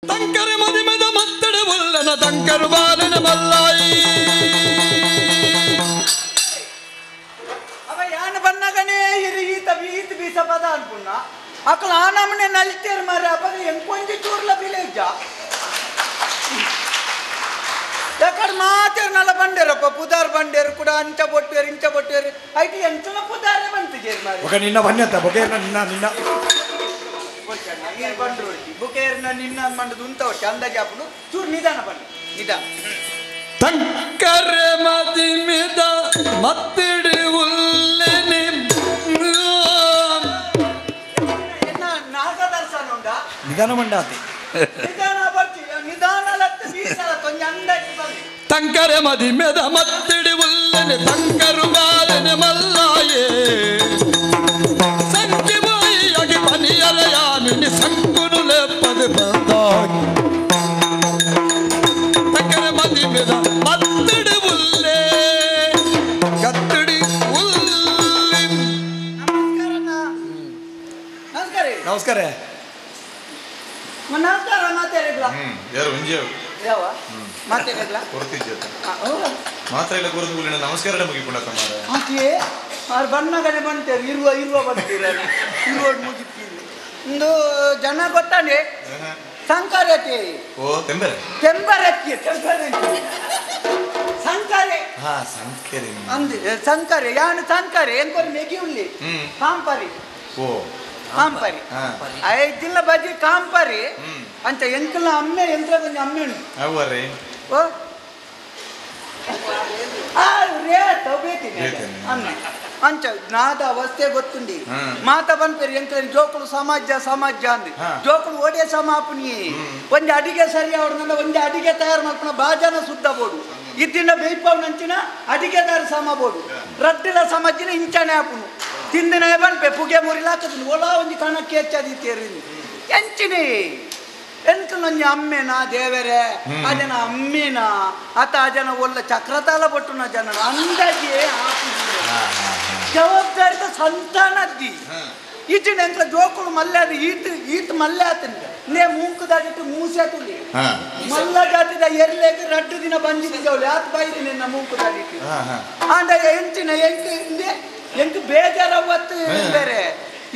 ತಂಕರೆ ಮದಿಮೆದ ಮತ್ತಡೆ ಉಲ್ಲನ ತಂಕರು ಬಾಲನ ಮಲ್ಲಾಯಿ ಅವ ಯಾನ ಬನ್ನಗನೇ ಇರು ಈತ ಈತ ಬೀಸ ಪದ ಅನ್ಪುಣ್ಣ ಅಕಲ ಆ ನಮನೆ ನಲ್ತೇರ್ ಮಾರೆ ಅಪಗ ಎಂಕೊಂಜಿ ಚೂರ್ಲ ವಿಲೇಜ ಯಾಕಡೆ ಮಾತೇರ್ ನಲ್ಲ ಬಂಡೇರಪ್ಪ ಪುದಾರ್ ಬಂಡೇರು ಕೂಡ ಅಂಚ ಬೊಟ್ಟೇರು ಇಂಚ ಬೊಟ್ಟೇರು ಐತಿ ಎಂಚನ ಪುದಾರೆ ಬಂತು ಜೇರ್ ಮಾರೆ ಬೊಕ ನಿನ್ನ ಬನ್ನಿ ಅಂತ ಬೊಕೆ ನಿನ್ನ ನಿನ್ನ ನೀರು ಬಂಡ್ರು ಬುಕೇರ್ನ ನಿನ್ನ ಮಂಡದು ಉಂತ ಚಂದ ಜಾಪುನು ಚೂರು ನಿಧಾನ ಬನ್ನಿ ನಿಧಾನ. ತಂಕರೆ ಮದಿಮೆದ ಮತ್ತಡೆ ಉಲ್ಲನೆ ಎನ್ನ ನಾಗದರ್ಶನ ಉಂಡ ನಿಧಾನ ಮಂಡಾತಿ ನಿಧಾನ ಬರ್ತಿ ನಿಧಾನ ಲತ್ತ ಬೀಸಲ ಕೊಂಚ ಅಂದಾಜು ಬನ್ನಿ. ತಂಕರೆ ಮದಿಮೆದ ಮತ್ತಡಿ ಉಲ್ಲನೆ ತಂಕರು ಬಾಲನೆ ಮಲ್ಲಾಯೇ ಸಂಕಿ ಬಾಯಿಯಾಗಿ ಪನಿಯಲಯಾನಿನಿ ಸಂಕುನು ಲೆಪ್ಪದೆ ಬಂದಾಗಿ ತಂಕರೆ ಮದಿಮೆದ ಮತ್ತಡಿ ಉಲ್ಲೆ ಗತ್ತಡಿ ಉಲ್ಲೆ. ನಮಸ್ಕಾರ ಅಣ್ಣ. ನಮಸ್ಕಾರ ರೀ. ನಮಸ್ಕಾರ. ನಮಸ್ಕಾರ ಮಾತಾಡಿದ್ಲ ಯಾರು ಒಂಜಿ ಯಾವ ಮಾತಾಡಿದ್ಲ ಕೊರತಿಜ್ಜ ಮಾತ್ರ ಇಲ್ಲ ಕೊರತು ಕೂಲಿನ ನಮಸ್ಕಾರ ನಮಗೆ ಪುನಃ ತಮಾರ ಆಕೆ ಅವ್ರು ಬಣ್ಣಗನೆ ಬಂತೇರು ಇರುವ ಇರುವ ಬಂತೀರ ಇರುವ ಮುಗಿತೀರಿ ಇಂದು ಜನ ಗೊತ್ತಾನೆ ಸಂಕರತಿ. ಓ ತೆಂಬರೆ ತೆಂಬರತ್ತಿ ತೆಂಬರತ್ತಿ ಸಂಕರೆ. ಹಾ ಸಂಕರೆ ಅಂದ್ ಸಂಕರೆ ಯಾನು ಸಂಕರೆ ಎಂಕೊರಿ ಮೆಗಿ ಉಳ್ಳಿ ಕಾಂಪರಿ. ಓ ಕಾಂಪರಿ ಐದಿಲ್ಲ ಬಜಿ ಕಾಂಪರಿ ಅಂತ ಎಂಕಲ ಅಮ್ಮೆ ಎಂತ್ರ ಕೊಂಚ ಅಮ್ಮೆ ಉಂಟು. ಅವರೇ ಓ ಆ ರೇಟ್ ಬೇತೀನಿ ಅಮ್ಮೆ ಅಂಚ ನಾದ ಅವಸ್ಥೆ ಗೊತ್ತುಂಡಿ ಮಾತ ಬನ್ಪೇರಿ ಎಂಕಲ ಜೋಕುಲು ಸಮಾಜ ಸಮಾಜ ಅಂದ್ ಜೋಕುಲು ಓಡೆ ಸಮಾಪುನಿ ಒಂಜಿ ಅಡಿಗೆ ಸರಿ ಅವಡ್ನಂಡ ಒಂಜಿ ಅಡಿಗೆ ತಯಾರು ಮಾಡ್ಕೊಣ ಬಾಜನ ಸುದ್ದ ಬೋಡು ಇದ್ದಿನ ಬೇಯ್ಪವನಂಚಿನ ಅಡಿಗೆದಾರ ಸಮ ಬೋಡು ರಡ್ಡಿಲ ಸಮಾಜಿನ ಇಂಚನೆ ಆಪುನು ತಿಂದಿನ ಬನ್ಪೆ ಪುಗೆ ಮುರಿಲಾಕದು ಒಲಾ ಒಂಜಿ ಕಣಕ್ಕೆ ಹೆಚ್ಚಾದಿತ್ತೇರಿ ಎಂಚಿನಿ ಎಂಕಲೊಂಜಿ ಅಮ್ಮೆನಾ ದೇವರೇ ಅಜನ ಅಮ್ಮೇನಾ ಅತ ಅಜನ ಒಲ್ಲ ಚಕ್ರತಾಲ ಪಟ್ಟುನ ಜನ ಅಂದಾಜೆ ಜವಾಬ್ದಾರಿತ ಸಂತಾನದ್ದಿ ಈಚಿನ ಎಂಕಲ ಜೋಕುಲು ಮಲ್ಲೆ ಅದು ಈತ್ ಈತ್ ಮಲ್ಲೆ ಆತನ ನೇ ಮೂಂಕುದಾಗಿಟ್ಟು ಮೂಸೆ ತುಲಿ ಮಲ್ಲ ಜಾತಿದ ಎರ್ಲೇಗ ರಡ್ಡು ದಿನ ಬಂದಿದ್ದವಳು ಆತ ಬೈದಿ ನಿನ್ನ ಮೂಂಕುದಾಗಿಟ್ಟು ಆಂಡ ಎಂಚಿನ ಎಂಕ್ ಇಂದೆ ಎಂಕ್ ಬೇಜಾರವತ್ತು ಬೇರೆ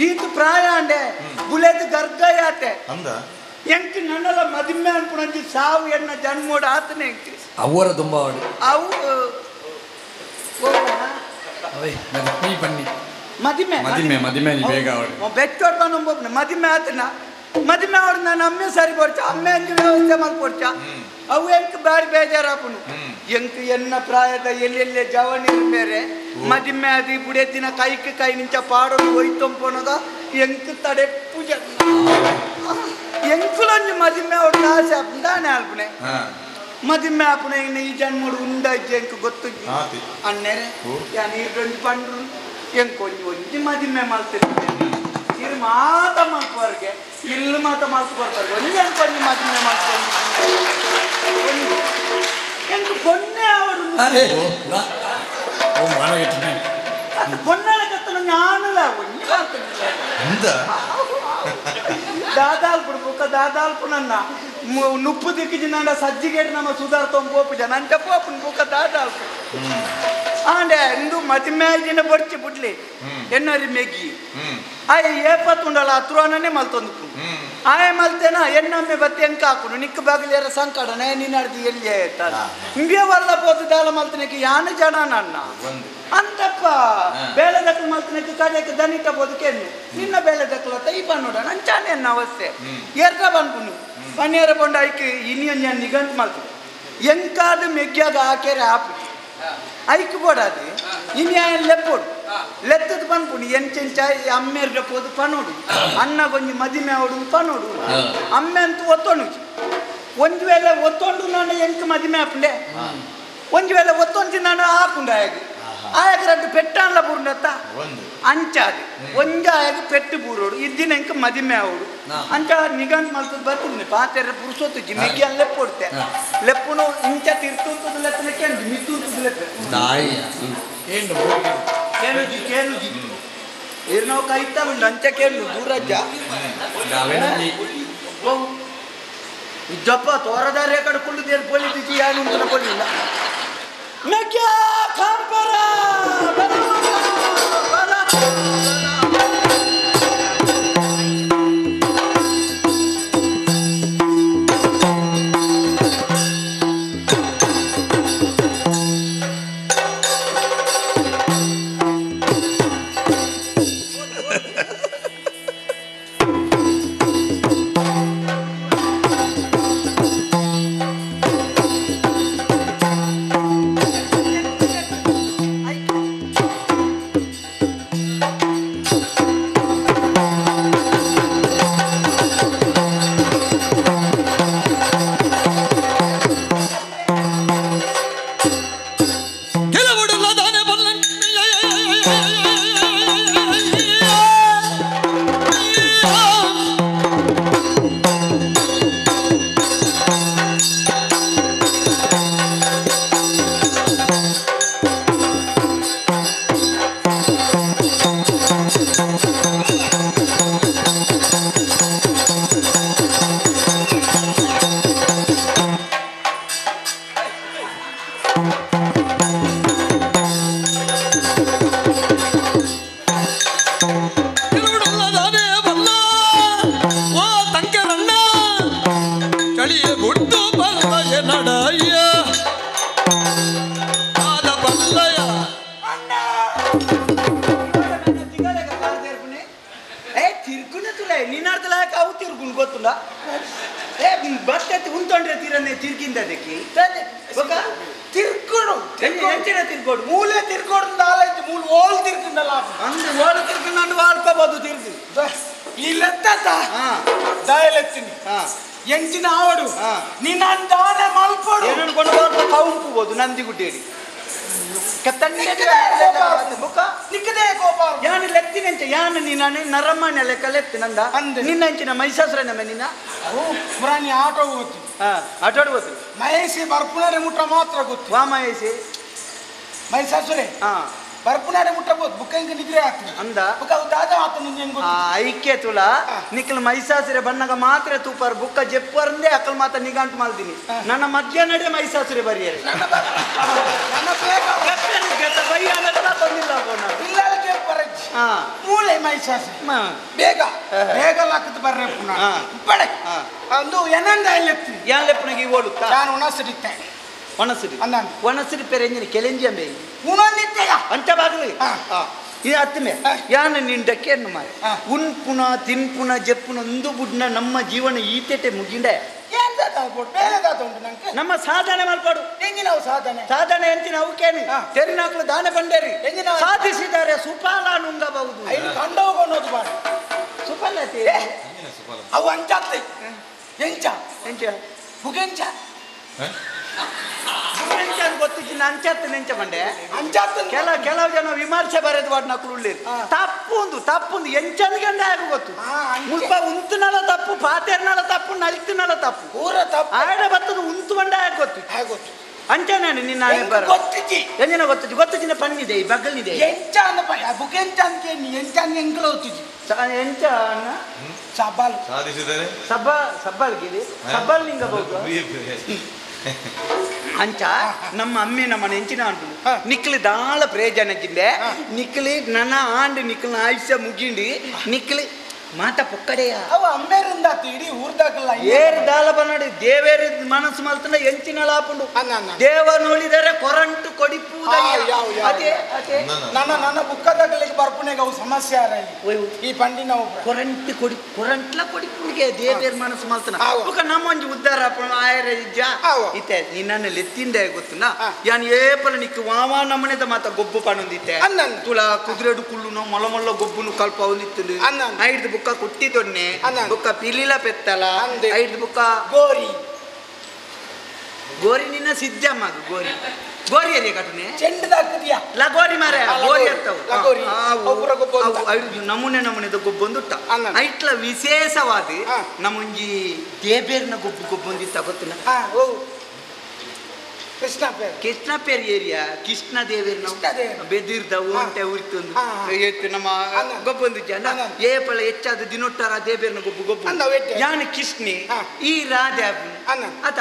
ಈತ ಪ್ರಾಯ ಅಂಡೆ ಬುಲೆದ್ ಗರ್ಗಯಾತೆ ಅಂದ ಎಂಕ್ ನನ್ನಲ ಮದಿಮೆ ಅನ್ಪುಣಂಜಿ ಸಾವು ಎನ್ನ ಜನ್ಮೋಡ ಆತನೆ ಎಂಕ್ ಅವರ ತುಂಬ ಅವು ಅವೇ ಮದಿಮೆ ಬನ್ನಿ ಮದಿಮೆ ಮದಿಮೆ ಮದಿಮೆ ನೀ ಬೇಗ ಅವಳು ಬೆಚ್ಚೋಡ್ ಬಂದ ಮದಿಮೆ ಆತನ ಮದಿಮೆ ಅವ್ರು ನಾನು ಅಮ್ಮೆ ಸರಿ ಕೊಡ್ಚ ಅಮ್ಮೆ ಅಂಜು ವ್ಯವಸ್ಥೆ ಮಾಡ್ಕೊಡ್ಚ ಅವು ಎಂಕ್ ಬಾರಿ ಬೇಜಾರಾಪುನು ಎಂಕ್ ಎನ್ನ ಪ್ರಾಯದ ಎಲ್ಲೆಲ್ಲೆ ಜವನಿರು ಬೇರೆ ಮದಿಮೆ ಅದು ಬುಡೆ ದಿನ ಕೈಕ್ ಕೈ ನಿಂಚ ಪಾಡೋದು ಒಯ್ತೊಂಪೋನದ ಎಂಕ್ ತಡೆ ಪೂಜೆ ಎಂಕುಲೊಂಜಿ ಮದಿಮೆ ಅವ್ರ ಆಸೆ ಆಪುನ ದಾನೆ ಆಲ್ಪುನೆ ಮದಿಮೆ ಆಪುನ ಇನ್ನು ಈ ಜನ್ಮಡು ಉಂಡಾಜ್ಜೆ ಎಂಕ್ ಗೊತ್ತು ಅಣ್ಣೆರೆ ಯಾನ್ ಈರೊಂಜಿ ಪಂಡ್ರು ಎಂಕೊಂಜಿ ಒಂಜಿ ಮದಿಮೆ ಮಲ್ತಿರ್ತೀನಿ ಇರು ಮಾತ ಮಲ್ಪುವರ್ಗೆ ಇಲ್ಲು ಮಾತ ಮಲ್ತು ಬರ್ತಾರೆ ಒಂಜಿ ಎಂಕೊಂಜಿ ಮದಿಮೆ ಮಲ್ಕೊಂಡು ಎಂಕ್ ಪೊನ್ನೆ ಅವರು ಅದು ಪೊನ್ನಳ ಕತ್ತನ ಜ್ಞಾನಲ ಒಂಜಿ ಮಾತಾಡ್ತಾರೆ ದಾದಾಲ್ಪುಡು ಬುಕ್ಕ ದಾದಾಲ್ಪು ನನ್ನ ನುಪ್ಪು ದಿಕ್ಕಿಜಿನಾಂಡ ಸಜ್ಜಿಗೇಡು ನಮ್ಮ ಸುಧಾರ್ ತೊಂಬೋಪು ಜನ ಅಂಚ ಪೋಪುನ್ ಬುಕ್ಕ ದಾದಾಲ್ಪು ಆಂಡೆ ಇಂದು ಮದಿಮೆ ಬೊಡ್ಚಿ ಬುಡ್ಲಿ ಎನ್ನರಿ ಮೆಗ್ಗಿ ಆಯ ಏಪತ್ತುಂಡಲ ಅತ್ರುವನೇ ಮಲ್ತೊಂದು ಆಯ ಮಲ್ತೇನ ಎನ್ನಮ್ಮೆ ಬತ್ತಿ ಎಂಕ ಹಾಕುನು ನಿಕ್ಕ ಬಾಗಿಲೇರ ಸಂಕಡನೆ ನಿನ್ನರ್ದಿ ಎಲ್ಲಿ ಆಯ್ತಾರ ಇಂಬೆ ವಲ್ಲ ಪೋದು ದಾಲ ಮಲ್ತನಕ್ಕೆ ಯಾನ ಜನ ನನ್ನ ಅಂತಪ್ಪ ಬೇಳೆ ದಕ್ಕಲು ಮಲ್ತನಕ್ಕೆ ಕಡೆಗೆ ದನಿಟ ಬೋದಕ್ಕೆ ನಿನ್ನ ಬೇಳೆ ದಕ್ಕಲತ್ತ ಈ ಬನ್ನೋಡ ನಂಚಾನೆ ಎನ್ನ ಅವಸ್ಥೆ ಎರ್ರ ಬಂದ್ಪುನು ಪನ್ನೇರ ಬಂಡ ಐಕ್ ಇನಿಯೊಂಜ ನಿಗಂಟ್ ಮಲ್ತು ಎಂಕಾದ ಮೆಗ್ಯಾಗ ಆಕೆರೆ ಆಪು ಐಕ್ ಬೋಡಾದು ಇನಿ ಆಯನ್ ಲೆಪ್ಪೋಡು ಲೆತ್ತದ ಪನ್ಪುಂಡು ಎಂಚೆಂಚ ಅಮ್ಮೆರ್ಗ ಪೋದು ಪನೋಡು ಅಣ್ಣ ಕೊಂಜಿ ಮದಿಮೆ ಅವಡು ಪನೋಡು ಅಮ್ಮೆ ಅಂತೂ ಒತ್ತೊಂಡು ಒಂಜಿ ವೇಳೆ ಒತ್ತೊಂಡು ನಾನು ಎಂಕ್ ಮದಿಮೆ ಆಪುಂಡೆ ಒಂಜಿ ವೇಳೆ ಒತ್ತೊಂಜಿ ನಾನು ಆಪುಂಡು ಆಯಾಗ ಆಯಾಗ ರಡ್ಡು ಪೆಟ್ಟಾನ್ಲ ಬೂರ್ನತ್ತ ಅಂಚಾದು ಒಂಜ ಆಯಾಗ ಪೆಟ್ಟು ಬೂರೋಡು ಇದ್ದಿನ ಎಂಕ್ ಮದಿಮೆ ಅವಡು ಅಂಚ ನಿಗಂಟ್ ಮಲ್ತದ ಬರ್ತೀನಿ ಪಾತೆರ ಪುರುಸೊತ್ತು ಜಿಮಿಗೆ ಅಲ್ಲಿ ಲೆಪ್ಪೊಡ್ತೆ ಲೆಪ್ಪುನು ಇಂಚ ತಿರ್ತುಂತದ ಲೆಪ್ಪನ ಕೆಂದು ಮಿತ್ತುಂತದ ಲೆಪ್ಪೆ ಕೇಳುಜಿ ಕೇಳುಜಿ ಇರ್ನೋ ಕೈತ ಉಂಡು ಅಂಚ ಕೇಳು ದೂರಜ್ಜ. ಇದ್ದಪ್ಪ ತೋರದಾರೆ ಕಡೆ ಕುಳ್ಳು ದೇರ್ ಪೊಲಿತಿಜಿ ಯಾನು ಅಂತ ಪೊಲಿಲ್ಲ ಮೆಕ್ಯಾ ಕಾಂಪರ ಬರ ಬರ ನಿನ್ನಂಚಿನ ಮೈಸಾಸುರ ನಮ್ಮ ನಿನ್ನ ಪುರಾಣಿ ಆಟೋ ಗೊತ್ತು ಆಟೋ ಗೊತ್ತು ಮಹೇಶಿ ಬರ್ಪುನಾರೆ ಮುಟ್ಟ ಮಾತ್ರ ಗೊತ್ತು ವಾ ಮಹೇಶಿ ಮೈಸಾಸುರೆ ಬರ್ಪುನಾರೆ ಮುಟ್ಟ ಬೋದು ಬುಕ್ಕ ಹಿಂಗ ನಿದ್ರೆ ಆಗ್ತದೆ ಅಂದ ಬುಕ್ಕ ದಾದ ಆತ ನಿಂಗೆ ಗೊತ್ತು ಐಕ್ಯ ತುಲ ನಿಖಲ್ ಮೈಸಾಸುರೆ ಬಣ್ಣಗ ಮಾತ್ರ ತೂಪರ್ ಬುಕ್ಕ ಜೆಪ್ಪರಂದೇ ಅಕಲ್ ಮಾತ ನಿಗಂಟು ಮಾಡ್ತೀನಿ ನನ್ನ ಮಧ್ಯಾಹ್ನಡೆ ಮೈಸಾಸುರೆ ಬರಿಯರೆ ಮೂಲೆ ಮೈಸಾಸುರೆ ಬೇಗ ಬೇಗ ಲಾಕತ್ ಬರ್ರೆ ಪುನಃ ಬಡೆ ಅಂದು ಏನಂದ ಎಲ್ಲೆತ್ತಿ ಯಾನ್ ಲೆಪ್ಪನಿಗೆ ಓಡುತ್ತಾ ನಾನು ಒಣಸಿಡಿತ್ತೆ ಒಣಸಿಡಿ ಅನ್ನ ಒಣಸಿಡಿ ಪೆರೆ ಎಂಜಿನ ಕೆಲೆಂಜಿ ಅಂಬೆ ಉಣನಿತ್ತೆಯ ಅಂಚ ಬಾಗಲಿ ಈ ಅತ್ತಮೆ ಯಾನ ನಿಂಡಕ್ಕೆ ಮಾರೆ ಉನ್ಪುನ ತಿನ್ಪುನ ಜಪ್ಪುನ ಒಂದು ಬುಡ್ನ ನಮ್ಮ ಜೀವನ ಈತೆಟೆ ಮುಗಿಂಡೆ ನಮ್ಮ ಸಾಧನೆ ಮಲ್ಪಾಡು ಸಾಧನೆ ಸಾಧನೆ ಅಂತ ನಾವು ಕೇಳಿ ತೆರಿನಾಕ್ಲು ದಾನ ಬಂಡೇರಿ ಸಾಧಿಸಿದ್ದಾರೆ ಸುಪಾಲ ನುಂಗಬಹುದು ಸುಪಾಲ ಅವು ಅಂಚಾತ್ತೆ ಎಂಚ ಎಂಚ ಬುಗೆಂಚ ಗೊತ್ತಿದ್ದ ಅಂಚಾತ್ತ ನೆಂಚ ಬಂಡೆ ಅಂಚಾತ್ತ ಕೆಲವು ಜನ ವಿಮರ್ಶೆ ಬರೆದು ವಾಡ್ ನಕಲು ತಪ್ಪುಂದು ತಪ್ಪುಂದು ಎಂಚನ್ಗಂಡ ಆಗ ಗೊತ್ತು ಮುಲ್ಪ ಉಂತುನಲ ತಪ್ಪು ಪಾತೇರ್ನಲ ತಪ್ಪು ನಲಿತುನಲ ತಪ್ಪು ಪೂರ ತಪ್ಪು ಆಡ ಬತ್ತದ ಉಂತು ಬಂಡ ಆಗ ಗೊತ್ತು ಗೊತ್ತು ಅಂಚ ನಿನ್ನ ಗೊತ್ತಿಜ್ಜಿ ಎಂಜಿನ ಗೊತ್ತಿಜ್ಜಿ ಗೊತ್ತಿಜ್ಜಿನ ಪನ್ನಿದೆ ಈ ಬಗ್ಗಲಿದೆ ಎಂಚ ಅಂದ ಬುಕ್ ಎಂಚ ಅಂತ ಎಂಚ ಅಂದ ಎಂಕಲ ಗೊತ್ತಿಜ್ಜಿ ಎಂಚ ಅಣ್ಣ ಸಬ್ಬಾಲ್ ಸಾಧಿಸಿದರೆ ಸಬ್ಬಾ ಸಬ್ಬಾಲ್ಗಿರಿ ಸಬ್ಬಾಲ್ ನಿಂಗಬಹುದು ಅಂಚ ನಮ್ಮ ಅಮ್ಮೆ ನಮ್ಮ ನೆಂಚಿನ ಆಂಡು ನಿಕ್ಲಿ ದಾಳ ಪ್ರಯೋಜನ ಜಿಂದೆ ನಿಕ್ಲಿ ನನ್ನ ಆಂಡು ನಿಕ್ಲಿನ ಆಯುಷ್ಯ ಮುಗಿಂಡಿ ನಿಕ್ಲಿ ಮಾತ ಪೊಕ್ಕಡೆಯ ಅವ ಅಮ್ಮೇರಿಂದ ಇಡೀ ಊರ್ದಾಗಲ್ಲ ಏರ್ ದಾಲ ಬನ್ನಡಿ ದೇವೇರಿ ಮನಸ್ಸು ಮಲ್ತನ ಎಂಚಿನ ಲಾಪುಂಡು ದೇವ ನೋಡಿದರೆ ಕೊರಂಟು ಕೊಡಿಪು ಅದೇ ಅದೇ ನನ್ನ ನನ್ನ ಬುಕ್ಕದಾಗಲಿಕ್ಕೆ ಬರ್ಪುನೆಗೆ ಅವು ಸಮಸ್ಯೆ ಆರ ಈ ಪಂಡಿನ ಕೊರಂಟು ಕೊಡಿ ಕೊರಂಟ್ಲ ಕೊಡಿಪುಣಿಗೆ ದೇವೇರ್ ಮನಸ್ಸು ಮಲ್ತನ ಬುಕ್ಕ ನಮ್ಮೊಂಜಿ ಉದ್ದಾರ ಆಯರ ಇಜ್ಜ ಇತ್ತೆ ನಿನ್ನನ್ನು ಲೆತ್ತಿಂದೆ ಗೊತ್ತುನ ಯಾನ್ ಏಪಲ ನಿಕ್ಕು ವಾವಾ ನಮ್ಮನೆದ ಮಾತ ಗೊಬ್ಬು ಪಣೊಂದಿತ್ತೆ ತುಳ ಕುದುರೆಡು ಕುಳ್ಳುನು ಮೊಲ ಮೊಲ್ಲ ಗೊಬ್ಬುನು ಕಲ್ಪ ಒಂದಿತ್ತು ಐದು ಬುಕ್ಕ ಕುಟ್ಟಿ ದೊಣ್ಣೆ ಬುಕ್ಕ ಪಿಲಿಲ ಪೆತ್ತಲ ಐದು ಬುಕ್ಕ ಗೋರಿ ಗೋರಿ ನಿನ್ನ ಸಿದ್ದಮ್ಮ ಗೋರಿ ಗೋರಿ ಅದೇ ಕಟುನೆ ಚೆಂಡದಾಗ್ತದ್ಯಾ ಲಗೋರಿ ಮಾರೆ ಗೋರಿ ಅತ್ತವು ಲಗೋರಿ ಐದು ನಮೂನೆ ನಮೂನೆದ ಗೊಬ್ಬೊಂದುಟ್ಟ ಐಟ್ಲ ವಿಶೇಷವಾದ ನಮ್ಮೊಂಜಿ ದೇಬೇರ್ನ ಗೊಬ್ಬು ಗೊಬ್ಬೊಂದಿತ್ತ ಗೊತ್ತಿಲ್ಲ ಕೃಷ್ಣ ಪೇರ್ ಏರಿಯಾ ಕೃಷ್ಣ ದೇವೇರ್ ಬೆದಿರ್ದ ಓಂಟೆ ಉರಿತೊಂದು ಎತ್ತು ನಮ್ಮ ಗೊಬ್ಬೊಂದು ಜನ ಏಪಲ ಹೆಚ್ಚಾದ ದಿನೊಟ್ಟಾರ ದೇವೇರ್ನ ಗೊಬ್ಬು ಗೊಬ್ಬು ಯಾನು ಕೃಷ್ಣಿ ಈ ರಾಧೆ ಅತ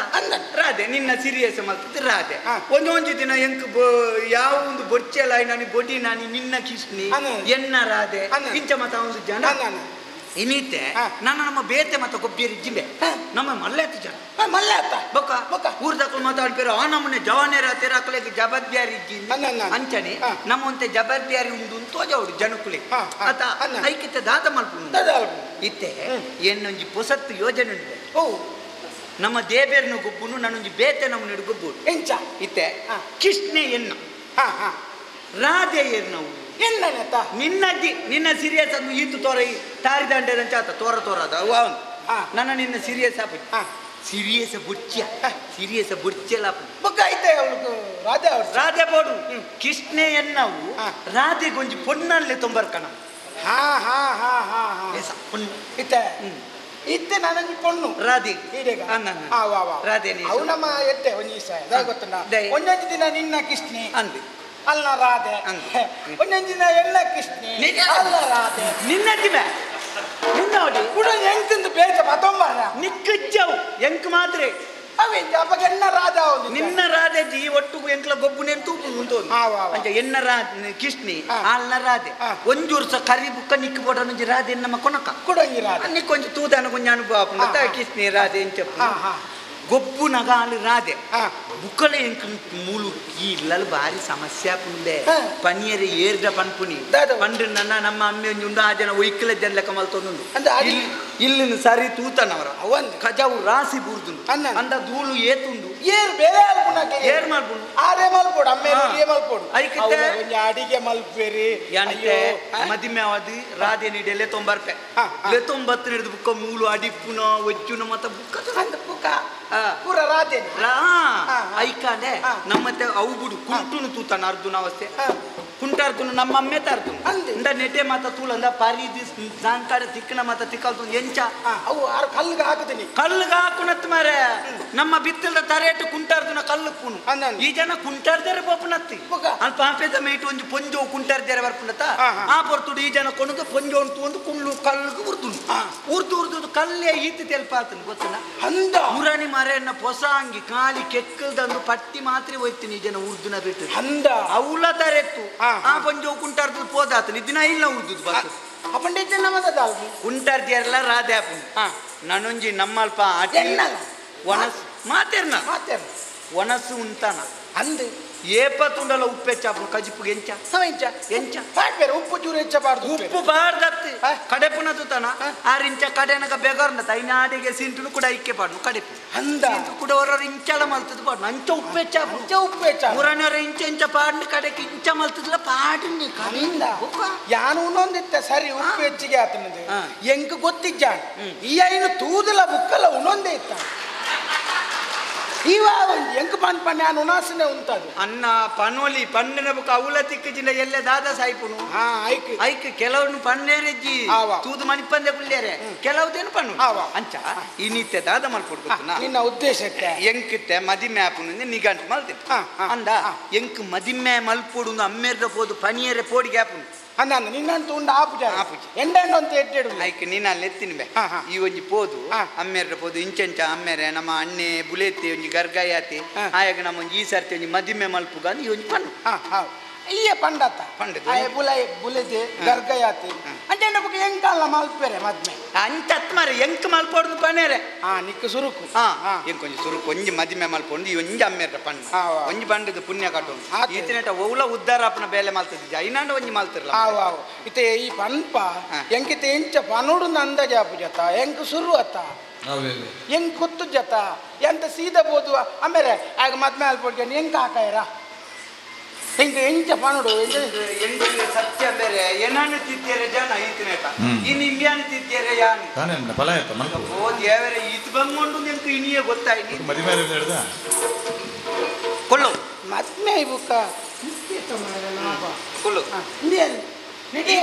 ರಾಧೆ ನಿನ್ನ ಸಿರಿಯಸ್ ಮಲ್ತದ್ದು ರಾಧೆ ಒಂದೊಂದು ದಿನ ಎಂಕ್ ಯಾವ ಒಂದು ಬೊಚ್ಚೆಲ ನಾನು ಬೊಡಿ ನಾನು ನಿನ್ನ ಕೃಷ್ಣಿ ಎನ್ನ ರಾಧೆ ಇಂಚ ಮತ ಒಂದು ಜನ ಇನಿತೆ ನಾನು ನಮ್ಮ ಬೇತೆ ಮತ್ತ ಗೊಬ್ಬಿಯರಿ ಜಿಂಬೆ ನಮ್ಮ ಮಲ್ಲೆತ್ತು ಜನ ಮಲ್ಲೆತ್ತ ಬೊಕ್ಕ ಬೊಕ್ಕ ಊರ್ದಕ್ಕಲು ಮಾತಾಡ್ಬೇರು ಆ ನಮ್ಮನೆ ಜವಾನೇರ ತೆರಾಕಲೆಗೆ ಜಬರ್ಬ್ಯಾರಿ ಅಂಚನೆ ನಮ್ಮಂತೆ ಜಬರ್ಬ್ಯಾರಿ ಉಂಡು ತೋಜವಡು ಜನಕುಲೆ ಆತ ಐಕಿತ್ತೆ ದಾದ ಮಲ್ಪು ಇತ್ತೆ ಏನೊಂಜಿ ಪೊಸತ್ತು ಯೋಜನೆ ಉಂಟು ಓ ನಮ್ಮ ದೇಬೇರ್ನ ಗೊಬ್ಬುನು ನಾನೊಂಜಿ ಬೇತೆ ನಮ್ಮನೆ ಗೊಬ್ಬು ಎಂಚ ಇತ್ತೆ ಕೃಷ್ಣೆ ಎನ್ನ ರಾಧೆ ನಾವು ಎನ್ನನೆತ ನಿನ್ನಜ್ಜಿ ನಿನ್ನ ಸೀರಿಯಸ್ ಅನ್ನು ಈತು ತೋರ ತಾರಿದಂಡೆ ಆತ ತೋರ ತೋರದ ಅವನು ನನ್ನ ನಿನ್ನ ಸೀರಿಯಸ್ ಆಪ ಸೀರಿಯಸ್ ಬುಡ್ಚಿಯ ಸೀರಿಯಸ್ ಬುಡ್ಚಿಯಲ್ಲ ಬೊಕ್ಕ ಐತೆ ಅವಳು ರಾಧೆ ಅವರು ರಾಧೆ ಬೋಡು ಕೃಷ್ಣೆ ಎನ್ನವು ರಾಧೆ ಗೊಂಜಿ ಪೊಣ್ಣಲ್ಲೇ ತೊಂಬರ್ಕಣ ಹಾ ಹಾ ಹಾ ಹಾ ಹಾ ಪೊಣ್ಣು ಇತ್ತೆ ಇತ್ತೆ ನಾನೊಂಜಿ ಪೊಣ್ಣು ರಾಧೆ ಈಡೇಗ ರಾಧೆ ಅವು ನಮ್ಮ ಎತ್ತೆ ಒಂಜಿ ದಿವಸ ಗೊತ್ತುಂಡ ಒಂದೊಂದು ದಿನ ನಿನ್ನ ಕೃಷ್ಣೆ ಅಂದೆ ಅಲ್ಲ ರಾಧೆ ಒಂದೊಂದು ದಿನ ಎಲ್ಲ ಕೃಷ್ಣೆ ಅಲ್ಲ ರಾಧೆ ನಿನ್ನ ದಿನ ನಿನ್ನ ಕೂಡ ಎಂಕಂದು ಬೇತ ಮತ್ತೊಂಬಾರ ನಿಕ್ಕಜ್ಜವು ಎಂಕ್ ಮಾತ್ರ ಅವೇ ಅವಾಗ ಎನ್ನ ರಾಧಾ ನಿನ್ನ ರಾಧೆ ಜಿ ಒಟ್ಟುಗು ಎಂಕ್ಲ ಗೊಬ್ಬುನೆ ತೂಪು ಉಂಟು ಅಂಚ ಎನ್ನ ರಾಧೆ ಕೃಷ್ಣಿ ಅಲ್ಲ ರಾಧೆ ಒಂಜಿ ವರ್ಷ ಕರಿ ಬುಕ್ಕ ನಿಕ್ಕು ಬೋಡನೊಂಜಿ ರಾಧೆ ನಮ್ಮ ಕೊನಕ ಕೊಡೊಂಜಿ ರಾಧೆ ನಿಕ್ಕೊಂಜಿ ತೂದಾನ ಕೊಂಜ ಅನುಭವ ಆಪುಂಡು ಕೃಷ್ಣಿ ರಾಧೆ ಎಂಚಪ್ಪ ಗೊಬ್ಬು ನಗಾಲು ರಾಧೆ ಬುಕ್ಕಲೆ ಎಂಕ್ ಮೂಲು ಈ ಇಲ್ಲಲು ಭಾರಿ ಸಮಸ್ಯೆ ಆಪುಂಡೆ ಪನಿಯರೆ ಏರ್ದ ಪನ್ಪುನಿ ಪಂಡ್ರೆ ನನ್ನ ನಮ್ಮ ಅಮ್ಮೆ ಒಂಜಿ ಉಂಡು ಆ ಜನ ಒಯ್ಕಲ ಜನ ಲೆಕ್ಕ ಮಲ್ತೊಂದುಂಡು ಇಲ್ಲಿನ ಸರಿ ತೂತನವರ ಅವನ್ ಕಜಾವು ರಾಸಿ ಬೂರ್ದುಂಡು ಅಂದ ಧೂಳು ಏತುಂಡು ಏರ್ ಬೇರೆ ಏರ್ ಮಲ್ಪುಂಡು ಆರೇ ಮಲ್ಪೋಡು ಅಮ್ಮೆ ಮಲ್ಪೋಡು ಐಕಿತ್ತೆ ಒಂಜಿ ಅಡಿಗೆ ಮಲ್ಪೇರಿ ಯಾನಿತ್ತೆ ಮದಿಮೆ ಅವಧಿ ರಾಧೆ ನೀಡಿ ಲೆತ್ತೊಂಬರ್ಪೆ ಲೆತ್ತೊಂಬತ್ತು ಹಿಡಿದು ಬುಕ್ಕ ಮೂಲು ಅಡಿಪ್ಪುನ ಒಜ್ಜುನ ಮತ್ತ ಬುಕ್ಕ ಬುಕ್ಕ ಪೂರ ರಾಧೆ ಐಕಾನೆ ನಮ್ಮತ್ತೆ ಅವು ಬಿಡು ಕುಂಟುನು ತೂತಾನ ಅರ್ಜುನ ಅವಸ್ಥೆ ಕುಂಟಾರ್ದುನು ನಮ್ಮ ಅಮ್ಮೆ ತಾರ್ದುನು ಅಂದ ನೆಟೆ ಮಾತ ತೂಲಂದ ಪಾರಿ ಸಾಂಕಾಡ ತಿಕ್ಕನ ಮಾತ ತಿಕ್ಕಲ್ತು ಎಂಚ ಅವು ಆರು ಕಲ್ಲಿಗೆ ಹಾಕುತ್ತೀನಿ ಕಲ್ಲಿಗೆ ಹಾಕುನತ್ ಮಾರೆ ನಮ್ಮ ಬಿತ್ತಲ್ದ ತರೇಟು ಕುಂಟಾರ್ದುನ ಕಲ್ಲು ಪೂನು ಈ ಜನ ಕುಂಟಾರ್ದೇರೆ ಬೋಪುನತ್ತಿ ಅಲ್ಲಿ ಪಾಪೆದ ಮೇಟು ಒಂಜಿ ಪೊಂಜೋ ಕುಂಟಾರ್ದೇರೆ ಬರ್ಪುನತ್ತ ಆ ಪೊರ್ತುಡು ಈ ಜನ ಕೊಣದು ಪೊಂಜೋ ಒಂದು ಕುಳ್ಳು ಕಲ್ಲಿಗೆ ಉರ್ದುನು ಉರ್ದು ಉರ್ದು ಕಲ್ಲೇ ಈತಿ ತೆಲ್ಪಾತನು ಗೊತ್ತಲ್ಲ ಅಂದ ಮುರಾಣಿ ಮಾರೆಯನ್ನ ಹೊಸ ಅಂಗಿ ಖಾಲಿ ಕೆಕ್ಕಲ್ದಂದು ಪಟ್ಟಿ ಮಾತ್ರ ಹೋಯ್ತೀನಿ ಈ ಜನ ಉರ್ದುನ ಬಿಟ್ಟು ಅಂದ ಅವಳ ತರೆತ್ತು ಆ ಪಂಜೋ ಕುಂಟಾರ್ದು ಪೋದಾತನು ದಿನ ಇಲ್ಲ ಉರ್ದುದು ಬಸ್ ಅಪ್ಪಂಡಿದ್ದೆ ನಮ್ಮದ ಕುಂಟಾರ್ದಿಯಲ್ಲ ರಾಧೆ ಅಪ್ಪು ನಾನೊಂಜಿ ನಮ್ಮಲ್ಪ ಒಣಸು ಮಾತೇರ್ನ ಮಾತೇರ್ ಒಣಸು ಉಂತಾನ ಅಂದು ಏಪ ತುಂಡಲ ಉಪ್ಪು ಹೆಚ್ಚಾಪು ಕಜಿಪುಗೆ ಎಂಚ ಎಂಚ ಎಂಚ ಪಾಡ್ಬೇರೆ ಉಪ್ಪು ಚೂರು ಹೆಚ್ಚಬಾರ್ದು ಉಪ್ಪು ಬಾರ್ದತ್ತು ಕಡೆಪುನ ತುತನ ಆರಿಂಚ ಕಡೆನಗ ಬೆಗರ್ನ ತೈನ ಆಡಿಗೆ ಸಿಂಟುನು ಕೂಡ ಐಕ್ಕೆ ಪಾಡು ಕಡೆಪು ಅಂದ ಕೂಡ ಹೊರ ಇಂಚಲ ಮಲ್ತದ ಪಾಡು ಅಂಚ ಉಪ್ಪು ಹೆಚ್ಚಾಪು ಅಂಚ ಉಪ್ಪು ಹೆಚ್ಚ ಮುರನವರ ಇಂಚ ಇಂಚ ಪಾಡ್ನ ಕಡೆಗೆ ಇಂಚ ಮಲ್ತದಲ್ಲ ಪಾಡನ್ನ ಅಂದ ಯಾನು ಉನ್ನೊಂದಿತ್ತ ಸರಿ ಉಪ್ಪು ಹೆಚ್ಚಿಗೆ ಆತನದು ಎಂಕ್ ಗೊತ್ತಿಜ್ಜ ಈ ಐನು ತೂದಲ ಬುಕ್ಕಲ ಉನ್ನೊಂದೇ ಇತ್ತ ಇವ ಎಂಕ್ ಪನ್ ಪನ್ ನಾನು ಉನಾಸನೆ ಉಂಟದು ಅನ್ನ ಪನೋಲಿ ಪನ್ನಿನ ಬುಕ್ಕ ಅವಲ ತಿಕ್ಕಜಿನ ಎಲ್ಲೆ ದಾದಾ ಸಾಯ್ಪುನು ಹಾ ಐಕ್ ಐಕ್ ಕೆಲವನ್ನು ಪನ್ನೇರೆಜ್ಜಿ ತೂದು ಮಣಿಪಂದೆ ಕುಳ್ಳ್ಯಾರೆ ಕೆಲವುದೇನು ಪನ್ನು ಅಂಚ ಈ ನಿತ್ಯ ದಾದ ಮಲ್ಪೊಡು ಗೊತ್ತುನಾ ನಿನ್ನ ಉದ್ದೇಶಕ್ಕೆ ಎಂಕಿತ್ತೆ ಮದಿಮೆ ಆಪುನು ನಿಗಂಟು ಮಲ್ತಿತ್ತು ಅಂದ ಎಂಕ್ ಮದಿಮೆ ಮಲ್ಪೊಡು ಅಮ್ಮೇರ್ದ ಪೋದು ಪನಿಯರೆ ಪೋಡಿಗೆ ಆಪುನು ಅನ್ನ ನಿನ್ನಂತ ಉಂಡು ಆಪುಜ ಆಪುಜ ಎಂಡೆಂಡು ಅಂತ ಎಟ್ಟೆಡು ಐಕ್ ನೀನು ಅಲ್ಲಿ ಎತ್ತಿನ ಬೆ ಈ ಒಂಜಿ ಪೋದು ಅಮ್ಮೇರ್ರ ಪೋದು ಇಂಚೆಂಚ ಅಮ್ಮೇರೆ ನಮ್ಮ ಅಣ್ಣೆ ಬುಲೇತಿ ಒಂಜಿ ಗರ್ಗಾಯಾತಿ ಆಯಾಗ ನಮ್ಮ ಒಂಜಿ ಈ ಸರ್ತಿ ಒಂಜಿ ಮದಿಮೆ ಮಲ್ಪುಗ ಈ ಒಂಜಿ ಪಣ್ಣು ಈಯ ಪಂಡತ್ತ ಪಂಡದ ಬುಲೈ ಬುಲೆತಿ ಗರ್ಗಯಾತಿ ಅಂಚೆ ಬುಕ್ಕ ಎಂಕಲ್ಲ ಮಲ್ಪೆರೆ ಮದ್ಮೆ ಅಂಚತ್ ಮಾರೆ ಎಂಕ್ ಮಲ್ಪೊಡ್ದು ಪನೇರೆ ಹಾ ನಿಕ್ಕ ಸುರುಕು ಹಾ ಎಂಕ್ ಒಂಜಿ ಸುರುಕು ಒಂಜಿ ಮದಿಮೆ ಮಲ್ಪೊಂಡು ಈ ಒಂಜಿ ಅಮ್ಮೇರ್ರ ಪಣ್ಣು ಒಂಜಿ ಪಂಡದ ಪುಣ್ಯ ಕಟ್ಟೊಂದು ಈತನೇಟ ಒವ್ಲ ಉದ್ದಾರ ಅಪ್ಪನ ಬೇಲೆ ಮಲ್ತದ ಐನಾಂಡ ಒಂಜಿ ಮಲ್ತಿರಲ್ಲ ಆವು ಇತ್ತೆ ಈ ಪನ್ಪ ಎಂಕಿತೆ ಎಂಚ ಪನೋಡು ಅಂದಾಜ ಆಪುಜತ ಎಂಕ್ ಸುರು ಅತ್ತ ಎಂಕ್ ಗೊತ್ತು ಜತ ಎಂತ ಸೀದಾ ಬೋದು ಆಮೇಲೆ ಆಗ ಮದ್ಮೆ ಅಲ್ಪೊಡ್ಗೆ ಎಂಕ್ ಹಾಕಾಯರ ಎಂಕ್ ಎಂಚ ಪನೋಡು ಎಂಕ್ ಸತ್ಯ ಬೇರೆ ಏನಾನು ತಿತ್ತೇರೆ ಜನ ಈತನೇಟ ಇನ್ನು ಇಂಬ್ಯಾನು ತಿತ್ತೇರೆ ಯಾನು ತಾನೇ ಫಲ ಆಯ್ತಾ ಮಲ್ಪು ಓ ದೇವರೇ ಈತ ಬಂಗೊಂಡು ಎಂಕ್ ಇನಿಯೇ ಗೊತ್ತಾಯ್ತು ಮದಿಮೆ ಹೇಳ್ದ ಕೊಳ್ಳು ಮದ್ಮೆ ಬುಕ್ಕ ಕೊಳ್ಳು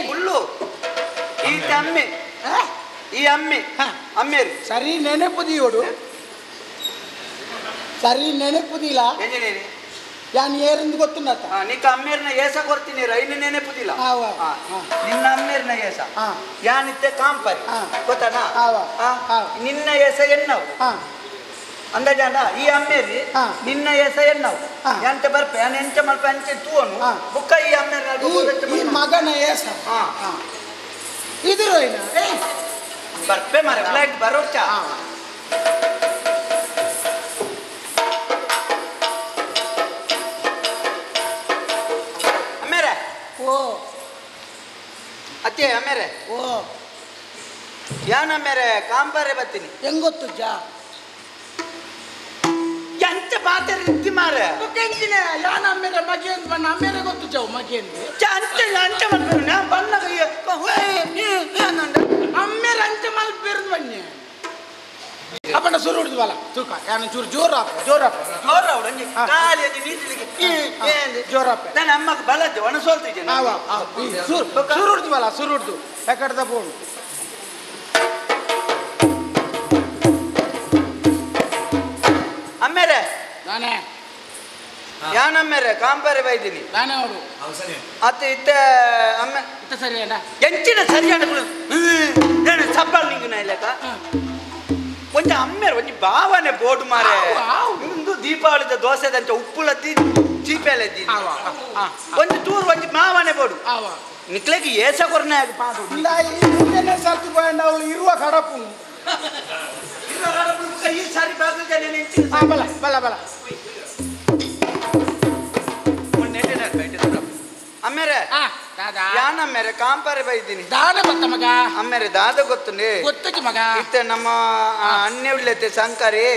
ಕೊಳ್ಳು ಈತ ಅಮ್ಮೆ ಈ ಅಮ್ಮೆ ಅಮ್ಮೇರು ಸರಿ ನೆನಪು ದಿಯೋಡು ಸರಿ ನೆನಪುದಿಲ್ಲ ಯಾನ್ ಏರಿಂದ ಗೊತ್ತುಂಡತ ನಿಕ್ಕ ಅಮ್ಮೇರ್ನ ಏಸ ಕೊಡ್ತೀನಿ ರೈನ ನೆನಪುದಿಲ್ಲ ನಿನ್ನ ಅಮ್ಮೇರ್ನ ಏಸ ಯಾನಿತ್ತೆ ಕಾಂಪರಿ ಗೊತ್ತಾನ ನಿನ್ನ ಏಸ ಎನ್ನವು ಅಂದಾಜಾಂಡ ಈ ಅಮ್ಮೇರಿ ನಿನ್ನ ಏಸ ಎನ್ನವು ಎಂತ ಬರ್ಪೆ ಯಾನ್ ಎಂಚ ಮಲ್ಪ ಅಂಚೆ ತೂವನು ಬುಕ್ಕ ಈ ಅಮ್ಮೇರ್ನ ಈ ಮಗನ ಏಸ ಇದು ರೈನ ಬರ್ಪೆ ಮಾರೆ ಫ್ಲೈಟ್ ಬರೋಚ ಅಮ್ಮೇರೆ ಓ ಅತ್ತೆ ಅಮ್ಮೇರೆ ಓ ಯಾನ್ ಅಮ್ಮೇರೆ ಕಾಂಪಾರೆ ಬರ್ತೀನಿ ಹೆಂಗ್ ಗೊತ್ತು ಜಾ ಎಂತ ಪಾತ್ರ ಇತ್ತಿ ಮಾರೆ ಯಾನ್ ಅಮ್ಮೇರೆ ಮಗೆ ಅಂತ ಬಣ್ಣ ಅಮ್ಮೇರೆ ಗೊತ್ತು ಜಾವು ಮಗೆ ಅಂಚ ಅಂಚ ಮಲ್ಪೇರು ನಾ ಬಣ್ಣಗ ಅಮ್ಮೇರೆ ಅಂಚ ಮಲ್ಪೇರು ಬನ್ನಿ ಅಪ್ಪಣ್ಣ ಸುರು ಹಿಡಿದ್ವಲ್ಲ ತೂಕ ಯಾನು ಚೂರು ಜೋರಾಪ ಜೋರಾಪ ಜೋರಾವಡು ಅಂಜಿ ಖಾಲಿ ಅಂಜಿ ನೀತಿಲಿಗೆ ಜೋರಾಪ ನಾನು ಅಮ್ಮಗೆ ಬಲದ್ದೆ ಒಣ ಸೋಲ್ತಿದ್ದೆ ಸುರು ಹಿಡಿದ್ವಲ್ಲ ಸುರು ಹಿಡ್ದು ಎಕಡ್ದ ಬೋಣು ಅಮ್ಮೇರೆ ನಾನೇ ಯಾನಮ್ಮೇರೆ ಕಾಂಪಾರೆ ಬೈದಿನಿ ನಾನೇ ಅವರು ಅತ್ತೆ ಇತ್ತೆ ಅಮ್ಮ ಇತ್ತ ಸರಿ ಅಣ್ಣ ಎಂಚಿನ ಸರಿ ಅಣ್ಣ ಏನು ಸಬ್ಬಲ್ ನಿಂಗೆ ನಾ ಇಲ್ಲಕ ಒಂಜಿ ಅಮ್ಮೇರು ಒಂಜಿ ಭಾವನೆ ಬೋರ್ಡ್ ಮಾರೆ ಇಂದು ದೀಪಾವಳಿದ ದೋಸೆದಂಚ ಉಪ್ಪುಲತ್ತಿ ಚೀಪೆಲತ್ತಿ ಒಂಜಿ ತೂರು ಒಂಜಿ ಮಾವನೆ ಬೋರ್ಡು ನಿಕ್ಲೆಗೆ ಏಸ ಕೊರ್ನೆ ಸರ್ತಿ ಪೋಯಂಡ ಅವಳು ಇರುವ ಕಡಪು ಈ ಸಾರಿ ಬಲ ಬಲ ಬಲ ಅಮ್ಮೇರೆ ಯಾನ ಅಮ್ಮೇರೆ ಕಾಂಪಾರೆ ಬೈದಿನಿ ದಾದ ಗೊತ್ತ ಮಗ ಅಮ್ಮೇರೆ ದಾದ ಗೊತ್ತುಂಡೆ ಗೊತ್ತುಜಿ ಮಗ ಇತ್ತೆ ನಮ್ಮ ಅಣ್ಣೆ ಉಳ್ಳತೆ ಸಂಕರಿ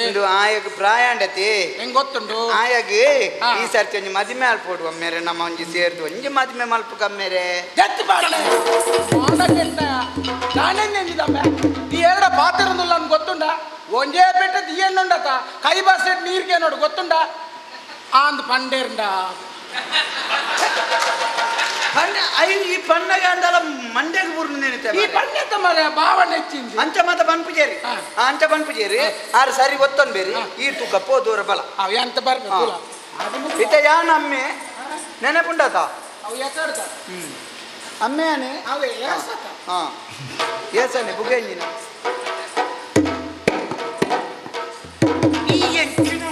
ಇಂದು ಆಯಗ್ ಪ್ರಾಯಾಂಡತಿ ಹೆಂಗ್ ಗೊತ್ತುಂಡು ಆಯಗ್ ಈ ಸರ್ತಿ ಒಂಜಿ ಮದಿಮೆ ಅಲ್ಪೋಡು ಅಮ್ಮೇರೆ ನಮ್ಮ ಒಂಜಿ ಸೇರ್ದು ಒಂಜಿ ಮದಿಮೆ ಮಲ್ಪುಕ ಅಮ್ಮೇರೆ ಜತ್ತಿ ಪಾಡ್ಲೆ ನಾನೇಂದಿದ್ದಮ್ಮ ಈ ಎರಡ ಪಾತಿರಂದುಲ್ಲ ನನ್ಗೆ ಗೊತ್ತುಂಡ ಒಂಜೇ ಪೆಟ್ಟದ ಏನುಂಡತ ಕೈ ಬಾಸೆಟ್ ನೀರ್ಗೆ ನೋಡು ಗೊತ್ತುಂಡ ಆಂದ್ ಪಂಡೇರ್ಂಡ ಈ ಪಣ್ಣಗೆ ಅಂದಲ ಮಂಡ್ಯಗೆ ಬುರ್ನು ನೆನಿತೆ ಈ ಪಣ್ಣೆತ್ತ ಮರ ಭಾವನೆ ಹೆಚ್ಚಿಂది ಅಂಚ ಮಾತ ಪನ್ಪುಜೇರಿ ಅಂಚ ಪನ್ಪುಜೇರಿ ಆರು ಸರಿ ಒತ್ತೊನ್ ಬೇರಿ ಈ ತೂಕ ಪೋದೂರ ಬಲ ಅವ್ ಎಂತ ಬರ್ಬೇಕು ಇತ್ತ ಯಾನ ಅಮ್ಮೆ ನೆನಪುಂಡತ ಅವು ಎತ್ತಾಡ್ತ ಅಮ್ಮೆ ಆನೆ ಅವೇ ಏಸತ ಹಾ ಏಸನೆ ಬುಗೆಂಜಿನ ಈ ಎಂಚಿನ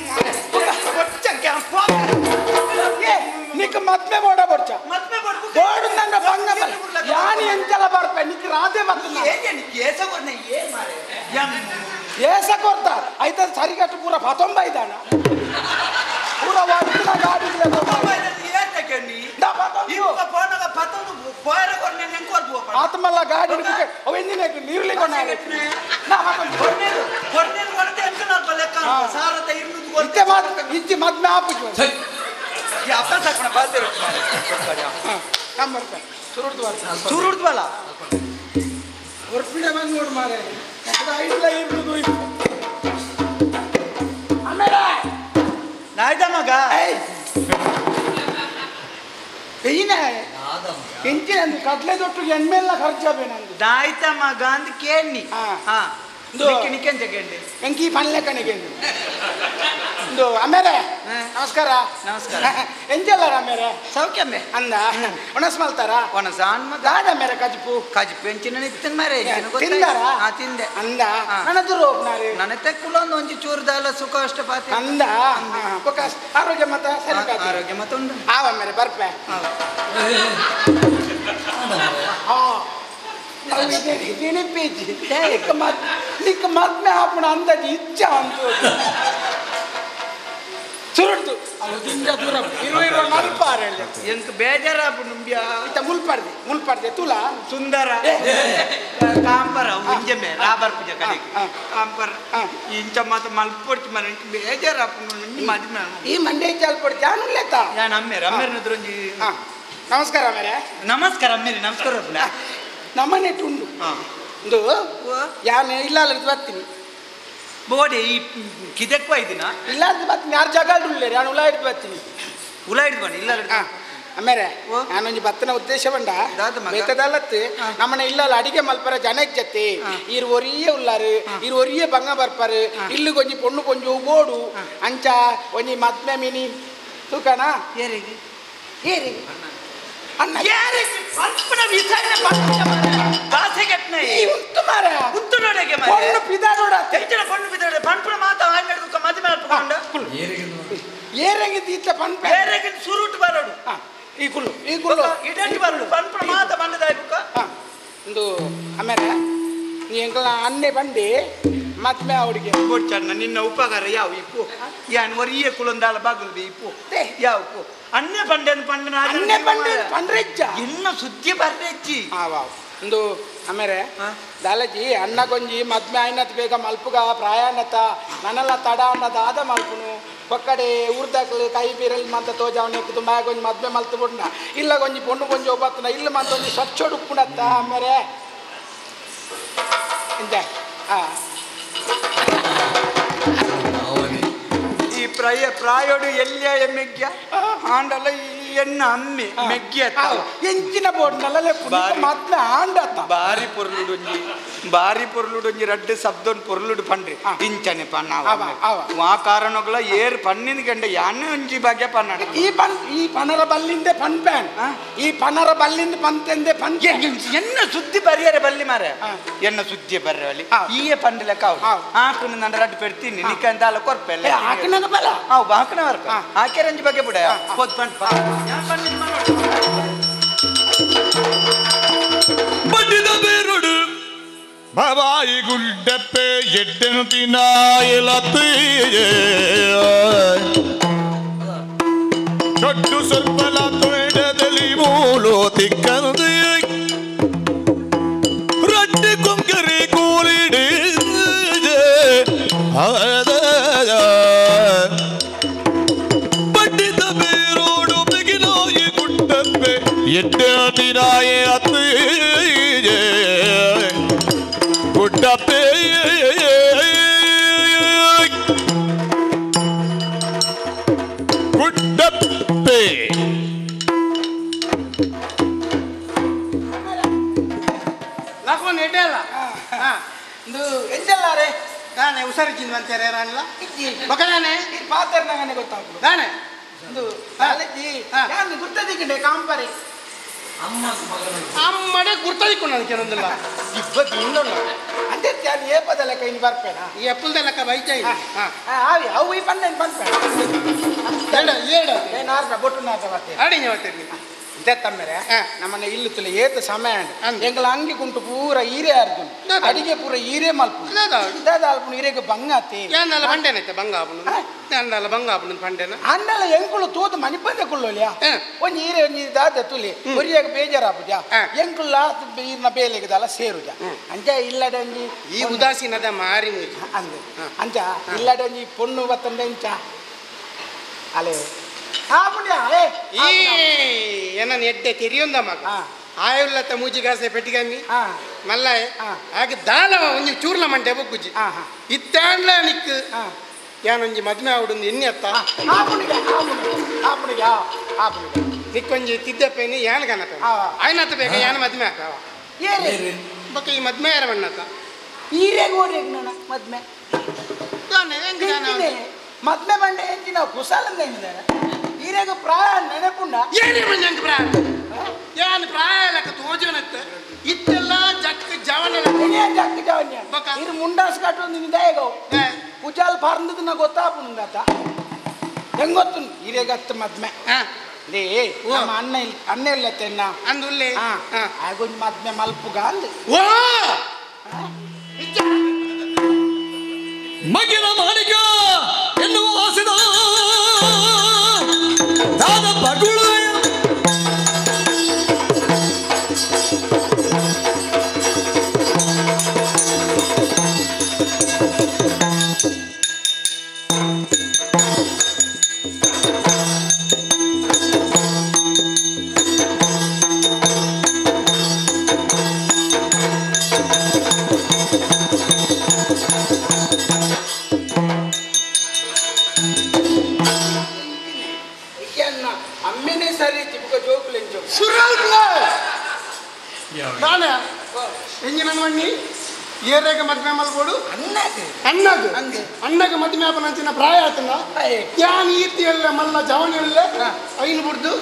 ನಿಕ್ ಮದ್ಮೆ ಬೋಡ ಬೊಡ್ಚ ಮದ್ಮೆ ಬೋಡ ಬೋಡು ನಂಗ ಬಂಗ ಯಾನಿ ಎಂಚಲ ಬರ್ಪೆ ನಿಕ್ ರಾಧೆ ಬರ್ತನ ಏಸ ಕೊರ್ನ ಏ ಮಾರೆ ಏಸ ಕೊರ್ತ ಐತ ಸರಿಗಟ್ಟು ಪೂರ ಪತೊಂಬ ಇದ್ದಾನ ಪೂರ ವರ್ತಿನ ಗಾಡಿ ಆತ್ಮಲ್ಲ ಗಾಡಿ ಅವ ಎಂಜಿನ ನೀರ್ಲಿ ಕೊಣ ಇಜ್ಜಿ ಮದ್ಮೆ ಆಪುಜು ಸುರುಡ್ವಲ್ಲ ಹೊರ್ಪಿಡೆ ಬಂದು ನೋಡು ಮಾರೆ ಐಟ್ಲ ಇರ್ದು ಆಮೇಲೆ ನಾಯ್ದ ಮಗ ಎಂಚಿನ ಕಡ್ಲೆ ದೊಟ್ಟು ಎಣ್ಮೆಲ್ಲ ಖರ್ಚಾಬೆ ನಂದು ದಾಯ್ತ ಮಗ ಅಂದ್ ಕೇಳಿ ಹಾ ನಿಕ್ಕೆಂಚ ಕೇಳಿ ಎಂಕಿ ಪನ್ಲೆ ಕಣಿಗೆ ಇಂದು ಆಮೇಲೆ ನಮಸ್ಕಾರ ನಮಸ್ಕಾರ ಎಂಜಲ್ಲ ಆಮೇಲೆ ಸೌಖ್ಯಮ್ಮೆ ಅಂದ ಒಣಸ್ ಮಲ್ತಾರ ಒಣಸ ದಾದ ಮೇರೆ ಕಜಿಪು ಕಜಿಪು ಎಂಚಿನ ನಿತ್ತಿನ ಮಾರೆ ತಿಂದಾರ ತಿಂದೆ ಅಂದ ನನ್ನ ದೂರ ನನ್ನ ತೆಕ್ಕುಲೊಂದು ಒಂಜಿ ಚೂರುದಾಲ ಸುಖ ಅಷ್ಟ ಪಾತಿ ಅಂದ ಆರೋಗ್ಯ ಮತ ಸರಿ ಆರೋಗ್ಯ ಮತ ಉಂಟು ಆವ ಮೇರೆ ಬರ್ಪೆ ನೆನಪೇಜಿ ನಿಕ್ಕ ಮದ್ಮೆ ಆಪಣ ಅಂದಾಜು ಇಚ್ಛಾ ಅಂತ ಸುರುಡ್ದು ದೂರ ಇರುವ ಇರುವ ಮಲ್ಪಾರೆ ಎಂಕ್ ಬೇಜಾರಾಪು ನುಂಬ್ಯಾ ಇತ್ತ ಮುಲ್ಪಾಡ್ದೆ ಮುಲ್ಪಾಡ್ದೆ ತುಲಾ ಸುಂದರ ಕಾಂಪರ ಉಂಜಮೆ ರಾಬರ್ ಪೂಜೆ ಕಡೆಗೆ ಕಾಂಪರ ಇಂಚ ಮಾತ ಮಲ್ಪೊಡ್ಚಿ ಮರ ಬೇಜಾರಾಪು ಮದ್ಮೆ ಈ ಮಂಡೆ ಚಾಲ್ಪೊಡ್ಚಿ ಜಾನುಲ್ಲೇತ ಯಾನ್ ಅಮ್ಮೇರ್ ಅಮ್ಮೇರ್ನ ದ್ರೊಂಜಿ ನಮಸ್ಕಾರ ಅಮ್ಮೇರೆ ನಮಸ್ಕಾರ ಅಮ್ಮೇರಿ ನಮಸ್ಕಾರ ನಮ್ಮನೆ ಉಂಡು ಒಂದು ಯಾನ್ ಇಲ್ಲ ಅಲ್ಲ ಬರ್ತೀನಿ ಬೋಡಿ ಈ ಕಿದಕ್ವ ಇದನ್ನ ಇಲ್ಲ ಅಂತ ಬರ್ತೀನಿ ಯಾರು ಜಗಳ ಉಳ್ಳೇರಿ ನಾನು ಉಲಾ ಹಿಡ್ದು ಬರ್ತೀನಿ ಉಲಾ ಹಿಡ್ದು ಬನ್ನಿ ಇಲ್ಲ ಆಮೇಲೆ ನಾನೊಂಜಿ ಬತ್ತನ ಉದ್ದೇಶ ಬಂಡ ಬೇತದಲ್ಲತ್ತು ನಮ್ಮನೆ ಇಲ್ಲಲ್ಲ ಅಡಿಗೆ ಮಲ್ಪರ ಜನ ಜತೆ ಇರು ಒರಿಯೇ ಉಲ್ಲಾರು ಇರು ಒರಿಯೇ ಬಂಗ ಬರ್ಪಾರು ಇಲ್ಲಿ ಕೊಂಜಿ ಪೊಣ್ಣು ಕೊಂಜು ಬೋಡು ಅಂಚ ಒಂಜಿ ಮದ್ಮೆ ಮಿನಿ ತೂಕಣ ಏರಿಗೆ ಏರಿಗೆ ಅಣ್ಣ ಏರಿಗೆ ಪಂಪನ ವಿಚಾರಣೆ ಬಾಸೆಗೆಟ್ನ ಈ ಉಂಟು ಮಾರ ಉಂಟು ನೋಡಗೆ ಮಾರ ಪೊಣ್ಣು ಪಿದಾಡೋಡ ತೆಂಚಿನ ಪೊಣ್ಣು ಪಿದಾಡ ಪಂಪನ ಮಾತ ಆಯ್ನಡ್ದು ಮದ್ಮೆ ಅಲ್ಪಕೊಂಡ ಏರಿಗೆ ದೀತ ಪಂಪ ಏರಿಗೆ ಸುರುಟು ಬರೋಡು ಈ ಕುಲ್ಲು ಈ ಕುಲ್ಲು ಇಡಂಟು ಬರೋಡು ಪಂಪನ ಮಾತ ಬಂದದಾಯ್ಬುಕ ಒಂದು ಆಮೇಲೆ ನೀ ಎಂಕಲ್ನ ಅನ್ನೆ ಬಂಡಿ ಮದ್ಮೆ ಅವಡಿಗೆ ಕೊಡ್ಚಣ್ಣ ನಿನ್ನ ಉಪಕಾರ ಯಾವ ಇಪ್ಪು ಯಾನ್ ಒರಿಯೇ ಕುಲೊಂದಾಲ ಬಾಗುಲ್ದು ಇಪ್ಪು ಯಾವ ಉಪ್ಪು ಅನ್ನೆ ಪಂಡೆನ್ ಪಂಡನ ಅನ್ನೆ ಬಂಡಿ ಪಂಡ್ರೆಜ್ಜ ಇನ್ನು ಸುದ್ದಿ ಬರ್ರೆಜ್ಜಿ ಆ ವಾವ್ ಒಂದು ಆಮೇಲೆ ದಾಲಜಿ ಅನ್ನ ಕೊಂಜಿ ಮದ್ಮೆ ಆಯ್ನತ್ ಬೇಗ ಮಲ್ಪುಗ ಪ್ರಾಯಾಣತ ನನ್ನಲ್ಲ ತಡ ಅನ್ನದ ಆದ ಮಲ್ಪುನು ಒಕ್ಕಡೆ ಊರ್ದಾಕ್ಲು ಕೈ ಬೀರಲ್ ಮಂತ ತೋಜಾವಣೆ ತುಂಬ ಕೊಂಜಿ ಮದ್ಮೆ ಮಲ್ತು ಬಿಡ್ನ ಇಲ್ಲ ಕೊಂಜಿ ಪೊಣ್ಣು ಕೊಂಜಿ ಒಬ್ಬತ್ತನ ಇಲ್ಲ ಮಂತ ಒಂಜಿ ಸ್ವಚ್ಛ ಉಡುಪುಣತ್ತ ಆಮೇಲೆ ಇಂದ ಆ ಈ ಪ್ರಾಯ ಪ್ರಾಯೋಡು ಎಲ್ಲಿಯ ಮೆಗ್ಯ ಆಂಡಲ್ಲ ಈ ಎಣ್ಣ ಅಮ್ಮಿ ಮೆಗ್ಗಿ ಎಂಚಿನ ಬೋರ್ಡ್ನಲ್ಲ ಮದ್ಮೆ ಆಂಡತ್ತ ಬಾರಿ ಪೊರ್ಲುಡೊಂಜಿ ಬಾರಿ ಪೊರ್ಲುಡೊಂಜಿ ರಡ್ಡು ಶಬ್ದೊಂದು ಪೊರ್ಲುಡು ಪಂಡ್ರಿ ಇಂಚನೆ ಪಣ್ಣ ಆ ಕಾರಣಗಳ ಏರ್ ಪಣ್ಣಿನ ಗಂಡ ಯಾನೆ ಒಂಜಿ ಬಗ್ಗೆ ಪನ್ನಡ ಈ ಪನ್ ಈ ಪನರ ಬಲ್ಲಿಂದೆ ಪನ್ ಪ್ಯಾನ್ ಈ ಪನರ ಬಲ್ಲಿಂದ ಪಂತೆಂದೆ ಪನ್ ಎನ್ನ ಸುದ್ದಿ ಬರ್ಯಾರೆ ಬಲ್ಲಿ ಮಾರ ಎನ್ನ ಸುದ್ದಿ ಬರ್ರೆ ಈಯೆ ಪಂಡ ಲೆಕ್ಕ ಆಕಣ ನನ್ನ ರಡ್ಡು ಪೆಡ್ತೀನಿ ನಿಕ್ಕಂತಾಲ ಕೊರ್ಪೆಲ್ಲ ಆಕಣದ ಬಲ ಅವು ಆಕಣ ವರ್ಪ ಆಕೆರಂಜಿ ಬಗ್ಗೆ ಬಿಡ ಪೊದ್ ಪಂಡ್ ಬಡ್ಡಿದ ಬೇರುಡು ಬಾಯಿ ಗುಡ್ಡಪ್ಪೆ ಎಡ್ಡೆನು ತಿನ್ನಾಯಲತ್ತೆ ಚೊಟ್ಟು ಸ್ವಲ್ಪಲ ತೊಡೆದಲ್ಲಿ ಮೂಲು ತಿಕ್ಕಂದು ರಡ್ಡಿ ಕೊಂಕರಿ ಕೂಲಿಡಿ ಬಡ್ಡಿದ ಬೇರೋಡು ಬಿಗಿಲೋಯಿ ಗುಡ್ಡಪ್ಪೆ ಎಡ್ಡೆನು ತಿನ್ನಾಯೆ ಅತ್ತೆ ಗುಡ್ಡಪ್ಪೆ ಗುಡ್ಡಪ್ಪೆ ನಾಕೊಂಡು ಎಡ್ಡೆ ಅಲ್ಲ ಇದು ಎಂಜಲ್ಲಾರೆ ದಾನೆ ಹುಷಾರಿದ್ದೀನಿ ಅಂತಾರೆ ರಾಣಿಲ್ಲ ಬಕದಾನೆ ಈ ಪಾತ್ರ ನಂಗನೆ ಗೊತ್ತಾಗ್ತದೆ ದಾನೆ ಇದು ಕಾಲೇಜಿ ಯಾರು ಗುರ್ತದಿಕ್ಕಂಡೆ ಕಾಂಪರಿ ಅಮ್ಮಡೆ ಗುರ್ತದಿಕ್ಕು ನನಗೆ ಕೆಲವೊಂದಿಲ್ಲ ಇಬ್ಬತ್ತು ಇನ್ನೊಂದು ಅಂತೆ ನಾನು ಏಪದ ಲೆಕ್ಕ ಇನ್ನು ಬರ್ಪೇನಾ ಈ ಎಪ್ಪಲ್ದ ಲೆಕ್ಕ ಬೈತಾ ಇಲ್ಲ ಆವಿ ಅವು ಈ ಪಂಡೆನ್ ಪನ್ಪೇಣ ಏಡ ಏಡ ಏನಾರ್ದ ಬೊಟ್ಟು ನಾರ್ದ ಬರ್ತೇನೆ ಅಡಿಗೆ ಬರ್ತೀನಿ ಇದೇ ತಮ್ಮೆರೆ ನಮ್ಮನೆ ಇಲ್ಲುತ್ತಲೆ ಏತ ಸಮಯ ಎಂಕಲ ಅಂಗಿ ಕುಂಟು ಪೂರ ಈರೆ ಅರ್ಜುನ್ ಅಡಿಗೆ ಪೂರ ಈರೆ ಮಲ್ಪು ದಾದ ಈರೆಗೆ ಬಂಗಾತಿ ಯಾನಲ್ಲ ಬಂಡೆನೈತೆ ಬಂಗ ಆಪುನು ಯಾನಲ್ಲ ಬಂಗ ಆಪುನು ಬಂಡೆನ ಅನ್ನಲ್ಲ ಎಂಕುಲು ತೂತು ಮನಿಪಂದೆ ಕುಳ್ಳೋಲಿಯಾ ಒಂಜಿ ಈರೆ ಒಂಜಿ ದಾದ ತುಲಿ ಒರಿಯಾಗ ಬೇಜಾರಾಪುಜ ಎಂಕುಲ್ಲ ಈರ್ನ ಬೇಲೆಗದಲ್ಲ ಸೇರುಜ ಅಂಚ ಇಲ್ಲಡೆ ಒಂಜಿ ಈ ಉದಾಸೀನದ ಮಾರಿ ಅಂದೆ ಅಂಚ ಇಲ್ಲಡೆ ಒಂಜಿ ಪೊಣ್ಣು ಬತ್ತಂಡೆ ಇಂಚ ಅಲೆ ಈ ಏನನ್ ಎಡ್ಡೆ ತೆರಿಯೊಂದ ಮಗ ಆಯುಲ್ಲತ್ತ ಮೂಜಿಗಾಸೆ ಪೆಟ್ಟಿಗಮ್ಮಿ ಮಲ್ಲಾಯ ಆಗ ದಾಲ ಒಂಜಿ ಚೂರ್ಲ ಮಂಟೆ ಬೊಗ್ಗುಜಿ ಇತ್ತಾಂಡ್ಲ ನಿಕ್ ಯಾನೊಂಜಿ ಮದ್ಮೆ ಆವಡುಂದು ಎಣ್ಣೆ ಅತ್ತ ನಿಕ್ಕೊಂಜಿ ತಿದ್ದಪ್ಪೇನಿ ಯಾನ್ ಕನಪ ಆಯ್ನತ್ತ ಬೇಕ ಯಾನ ಮದ್ಮೆ ಆಕಾವ ಬೊಕ್ಕ ಈ ಮದ್ಮೆ ಯಾರ ಬಣ್ಣತ್ತ ಮದ್ಮೆ ಮದ್ಮೆ ಬಂಡೆ ಎಂಚಿನ ಕುಸಾಲಂದ ಏನಿದ್ದಾರೆ ಈರೆಗ ಪ್ರಾಯ ನೆನಪುಂಡ ಏನೇ ಮಂಜಂಕ ಪ್ರಾಯ ಯಾನ್ ಪ್ರಾಯ ಲೆಕ್ಕ ತೋಜನತ್ತ ಇತ್ತೆಲ್ಲ ಜಕ್ಕ ಜವನ ಜಕ್ಕ ಜವನ್ಯ ಇರು ಮುಂಡಾಸ್ ಕಟ್ಟೊಂದು ನಿದಾಯಗೋ ಪುಜಾಲ್ ಪರ್ಂದದ ಗೊತ್ತಾಪುಂಡಾತ ಹೆಂಗೊತ್ತು ಈರೆಗತ್ತ ಮದ್ಮೆ ಲೇ ನಮ್ಮ ಅಣ್ಣ ಇಲ್ಲ ಅಣ್ಣ ಇಲ್ಲ ತೆನ್ನ ಅಂದುಲ್ಲೇ ಆಗೊಂದು ಮದ್ಮೆ ಮಲ್ಪುಗ ಅಂದು ಓ ಮಗಿನ ಮಾಣಿಕ ಎನ್ನುವ ಆಸಿದ ದಾದ ಬಗುಳು ಎಂಜಿನ ಮಣ್ಣಿ ಏರೇಗ ಮದ್ಮೆ ಮಲ್ಬೋಡು ಅಣ್ಣಗ ಅಣ್ಣಗ ಮದ್ಮೆ ಆಪನಂಚಿನ ಪ್ರಾಯ ಆತನ ಯಾನ್ ಈತಿ ಎಲ್ಲ ಮಲ್ಲ ಜವನಿ ಎಲ್ಲ ಐನು ಬುಡ್ದು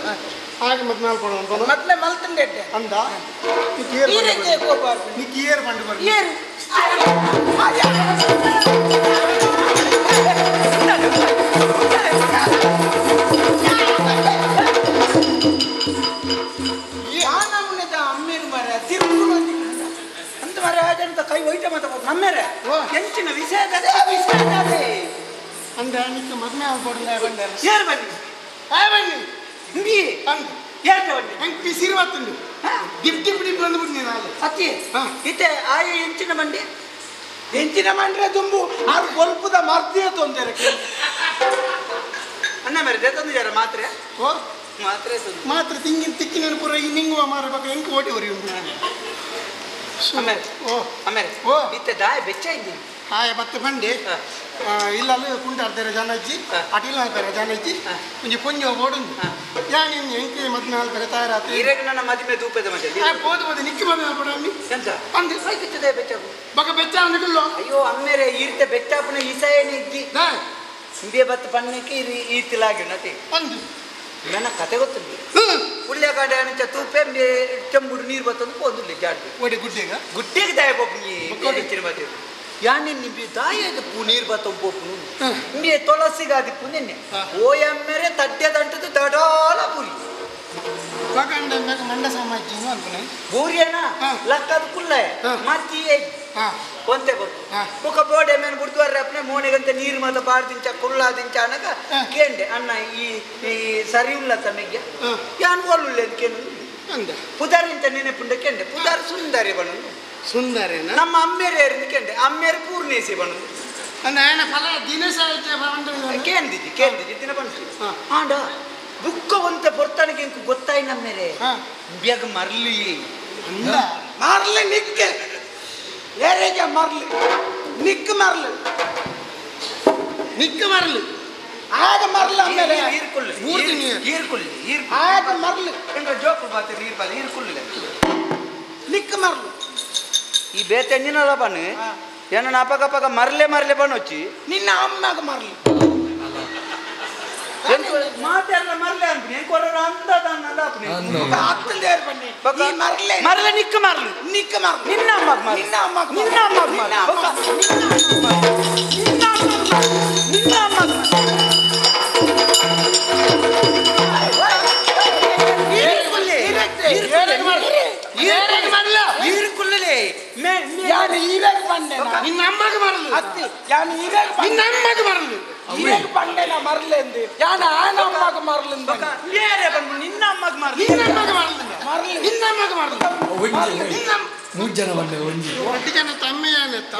ಆಗ ಮದ್ಮೆ ಮಲ್ಪಡು ಅನ್ಕೊಂಡು ಮದ್ಮೆ ಮಲ್ತಂಡೆ ಅಂದ ನಿಕ್ ಏರ್ ಬಂಡು ಬರ್ ಏರು ಕೈ ಒಯ್ಟ ಮಾತ ನಮ್ಮೇರೆ ಎಂಚಿನ ವಿಷಯದದೆ ವಿಷಯದದೆ ಅಂದ ನಿಕ್ಕ ಮದ್ಮೆ ಆಗ್ಬೋಡಲ್ಲ ಬಂದೆ ಏರ್ ಬನ್ನಿ ಆ ಬನ್ನಿ ಇಂಬಿ ಅಂದ ಏರ್ ಬನ್ನಿ ಹೆಂಗ್ ಪಿಸಿರು ಬತ್ತುಂಡು ಡಿಪ್ ಡಿಪ್ ಡಿಪ್ ಬಂದ್ಬಿಟ್ಟು ನೀನು ಅಲ್ಲಿ ಅತ್ತಿ ಇತ್ತೆ ಆಯ ಎಂಚಿನ ಮಂಡಿ ಎಂಚಿನ ಮಂಡ್ರೆ ತುಂಬು ಆರು ಕೊಲ್ಪದ ಮರ್ತಿಯ ತೊಂದರೆ ಅಣ್ಣ ಮೇರೆ ದೇತಂದಿದ್ದಾರೆ ಮಾತ್ರೆ ಓ ಮಾತ್ರೆ ಮಾತ್ರೆ ತಿಂಗಿನ ತಿಕ್ಕಿನ ಪೂರ ಈ ನಿಂಗುವ ಮಾರಬೇಕು ಹೆಂಗ್ ಓಟಿ ಹೊರಿ ಉಂಟು ಆಮೇಲೆ ಓ ಆಮೇಲೆ ಓ ಇತ್ತೆ ದಾಯ ಬೆಚ್ಚ ಇದ್ದೀನಿ ಆಯ ಬತ್ತೆ ಬಂಡಿ ಇಲ್ಲಲ್ಲಿ ಕುಂಟಾಡ್ತಾರೆ ಜನ ಇಜ್ಜಿ ಅಟಿಲ್ ಹಾಕ್ತಾರೆ ಜನ ಇಜ್ಜಿ ಒಂಜಿ ಪುಂಜ ಓಡುಂದು ಯಾನ್ ಇನ್ನು ಎಂಕಿ ಮದ್ಮೆ ಹಾಲ್ತಾರೆ ತಯಾರಾತು ಇರೆಗ್ ನನ್ನ ಮದುವೆ ದೂಪದ ಮಧ್ಯೆ ಪೋದು ಪೋದು ನಿಕ್ಕಿ ಮದ್ಮೆ ಹಾಲ್ಪಡ ಅನ್ನಿ ಎಂತ ಅಂದು ಐಕಿತ್ತದೆ ಬೆಚ್ಚಗು ಬಕ ಬೆಚ್ಚ ಅವನಿಗಿಲ್ಲೋ ಅಯ್ಯೋ ಅಮ್ಮೇರೆ ಈರ್ತೆ ಬೆಚ್ಚಾಪನ ಇಸಾಯನೆ ಇದ್ದಿ ಇಂಬೆ ಬತ್ತ ಪಣ್ಣಕ್ಕೆ ಇರಿ ಈತಿಲಾಗಿ ನತಿ ಅಂದು ನನ್ನ ಕತೆ ಗೊತ್ತುಂಡಿ ಉಳ್ಳೆಗಾಡೆ ಅಣಿಚ ತೂಪೆ ಚೆಂಬುಡು ನೀರು ಬತ್ತಂದು ಪೋದುಲ್ಲಿ ಜಾಡ್ದು ಒಡೆ ಗುಡ್ಡೆಗ ಗುಡ್ಡೆಗೆ ದಾಯ ಪೋಪು ಮತ್ತೆ ಯಾನೆ ನಿಂಬಿ ದಾಯ ಪೂ ನೀರು ಬತ್ತಂದು ಪೋಪು ಇಂಬೆ ತುಳಸಿಗಾದಿಪ್ಪು ನಿನ್ನೆ ಓಯಮ್ಮೆರೆ ತಡ್ಡೆದಂಟದು ದಡಾಲ ಪುರಿ ಬಗಂಡ ಮಂಡ ಸಾಮಾಜಿನ ಅನ್ಪನೆ ಬೂರಿಯನ ಲಕ್ಕದ ಕುಲ್ಲಾಯ ಮತ್ತಿ కొంತೆ ಗೊತ್ತು ಮುಖ ಬೋಡೆ ಮೇನ್ ಬುಡ್ದುವಾರ ಅಪ್ಪನೆ ಮೋನೆಗಂತ ನೀರು ಮಾತ ಬಾರ್ದಿಂಚ ಕುಲ್ಲಾದಿಂಚ ಅನಗ ಕೇಂಡೆ ಅಣ್ಣ ಈ ಈ ಸರಿ ಉಲ್ಲ ತಮಗೆ ಯಾನ್ ಓಲುಳ್ಳೆ ಅಂತ ಕೇನು ಪುದಾರಿಂತ ನೆನೆಪುಂಡ ಕೇಂಡೆ ಪುದಾರ್ ಸುಂದರಿ ಬಣ್ಣು ಸುಂದರೇನ ನಮ್ಮ ಅಮ್ಮೇರು ಏರಿಂದ ಕೇಂಡೆ ಅಮ್ಮೇರು ಪೂರ್ಣೇಸಿ ಬಣ್ಣು ಫಲ ದಿನೇಶ ಕೇಂದಿಜಿ ಕೇಂದಿಜಿ ದಿನ ಬಂತು ಆಂಡ ಬುಕ್ಕ ಒಂತ ಪೊರ್ತನಿಗೆ ಇಂಕು ಗೊತ್ತಾಯಿ ನಮ್ಮೇರೆ ಬೇಗ ಮರ್ಲಿ ಮರ್ಲಿ ನಿಕ್ಕೆ ಏರೇಗೆ ಮರ್ಲಿ ನಿಕ್ ಮರ್ಲು ನಿಕ್ ಮರ್ಲು ಆಗ ಮರ್ಲು ಆಮೇಲೆ ಈರ್ಕುಲ್ಲು ಈರ್ಕುಲ್ಲು ಆಗ ಮರ್ಲು ಎಂದ್ರ ಜೋಕು ಬಾತೆ ನೀರು ಬಾತೆ ಈರ್ಕುಲ್ಲು ನಿಕ್ ಮರ್ಲು ಈ ಬೇತೆಂಜಿನಲ್ಲ ಬನ್ನು ಏನ ಅಪಗ ಮರ್ಲೆ ಮರ್ಲೆ ಬನ್ನೊಚ್ಚಿ ನಿನ್ನ ಅಮ್ಮಗ ಮರ್ಲು ಮಾತೆಲ್ಲ ಮರ್ಲೆ ಅನ್ಪಿನಿ ಕೊರರ ಮರ್ಲೆ ಮರ್ಲೆ ನಿಕ್ಕ ಮರ್ಲು ನಿಕ್ಕ ಮರ್ಲು ನಿನ್ನ ಅಮ್ಮಗ ಮರ್ಲು ನಿನ್ನ ಅಮ್ಮಗ ನಿನ್ನ ಅಮ್ಮಗ ಮರ್ಲು ನಿನ್ನ ಅಮ್ಮಗ ನಿನ್ನ ಅಮ್ಮಗ ಯಾರು ಈರಾಗ ಬಂಡೆ ನಿನ್ನ ಅಮ್ಮಗ ಮರಲು ಅತ್ತಿ ಯಾನು ಈರಾಗ ನಿನ್ನ ಅಮ್ಮಗ ಮರಲು ಈರಾಗ ಬಂಡೆನ ಮರಲೆಂದು ಯಾನ ಆನ ಅಮ್ಮಗ ಮರಲೆಂದು ಏರೇ ಬಂದು ನಿನ್ನ ಅಮ್ಮಗ ಮರಲು ನಿನ್ನ ಅಮ್ಮಗ ಮರಲು ಮರಲು ನಿನ್ನ ಅಮ್ಮಗ ಮರಲು ನಿನ್ನ ಮೂರು ಜನ ಬಂಡೆ ಒಂಜಿ ಎರಡು ಜನ ತಮ್ಮೆಯಾನೆತ್ತ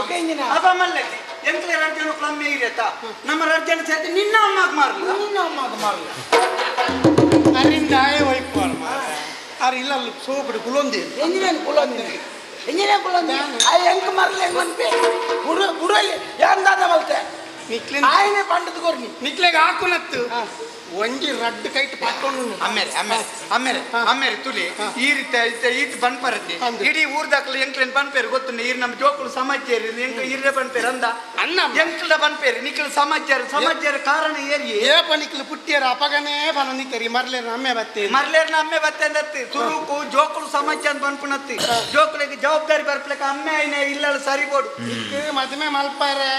ಅಪ್ಪ ಮಲ್ಲಕ್ಕೆ ಎಂಕ್ಲೆ ಎರಡು ಜನ ಕ್ಲಮ್ಮೆ ಇರತ್ತ ನಮ್ಮ ಎರಡು ಜನ ಸೇರ್ತಿ ನಿನ್ನ ಅಮ್ಮಗ ಮರಲು ನಿನ್ನ ಅಮ್ಮಗ ಮರಲು ಅರಿಂದ ಆಯ ವೈಪಾರ ಆರ್ ಇಲ್ಲ ಸೋಪಡಿ ಕುಲೊಂದಿ ಎಂಜಿನೇನು ಕುಲೊಂದಿ ಎಂಜಿನೇ ಕುಲೊಂದಿ ಆ ಎಂಕ್ ಮರಲೆ ಅನ್ಪೆ ಬುಡು ಬುಡಲ್ಲಿ ಯಾಂದಾದ ಮಲ್ತೆ ನಿಕ್ಲೆ ಆಯನೆ ಪಂಡದ ಕೊರ್ನಿ ನಿಕ್ಲೆಗೆ ಹಾಕುನತ್ತು ಒಂಜಿ ರಡ್ಡು ಕೈಟ್ ಪಟ್ಟೊಂಡು ಆಮೇಲೆ ಆಮೇಲೆ ಆಮೇಲೆ ಆಮೇಲೆ ತುಲಿ ಈ ರೀತಿ ಈತ ಬನ್ಪರತಿ ಇಡೀ ಊರ್ದಾಕ್ಲು ಎಂಕ್ಲೇನ್ ಬನ್ಪೇರು ಗೊತ್ತು ಈರ್ ನಮ್ಮ ಜೋಕುಲು ಸಮಾಚಾರ ಎಂಕ್ ಈರ್ರೆ ಬನ್ಪೇರು ಅಂದ ಅಣ್ಣ ಎಂಕ್ಲ ಬನ್ಪೇರು ನಿಕ್ಲು ಸಮಾಚಾರ ಸಮಾಚಾರ ಕಾರಣ ಏರಿ ಏಪ ನಿಕ್ಲು ಪುಟ್ಟಿಯರ ಅಪಗನೇ ಬನ ನಿಕ್ಕರಿ ಮರ್ಲೇರ್ ಅಮ್ಮೆ ಬತ್ತೆ ಮರ್ಲೇರ್ನ ಅಮ್ಮೆ ಬತ್ತೆ ಅಂದತ್ತಿ ತುರುಕು ಜೋಕುಲು ಸಮಾಚಾರ ಬನ್ಪುನತ್ತಿ ಜೋಕುಲಿಗೆ ಜವಾಬ್ದಾರಿ ಬರ್ಪ್ಲಕ ಅಮ್ಮೆ ಐನೆ ಇಲ್ಲ ಸರಿ ಬೋಡು ನಿಕ್ ಮದ್ಮೆ ಮಲ್ಪಾರೆ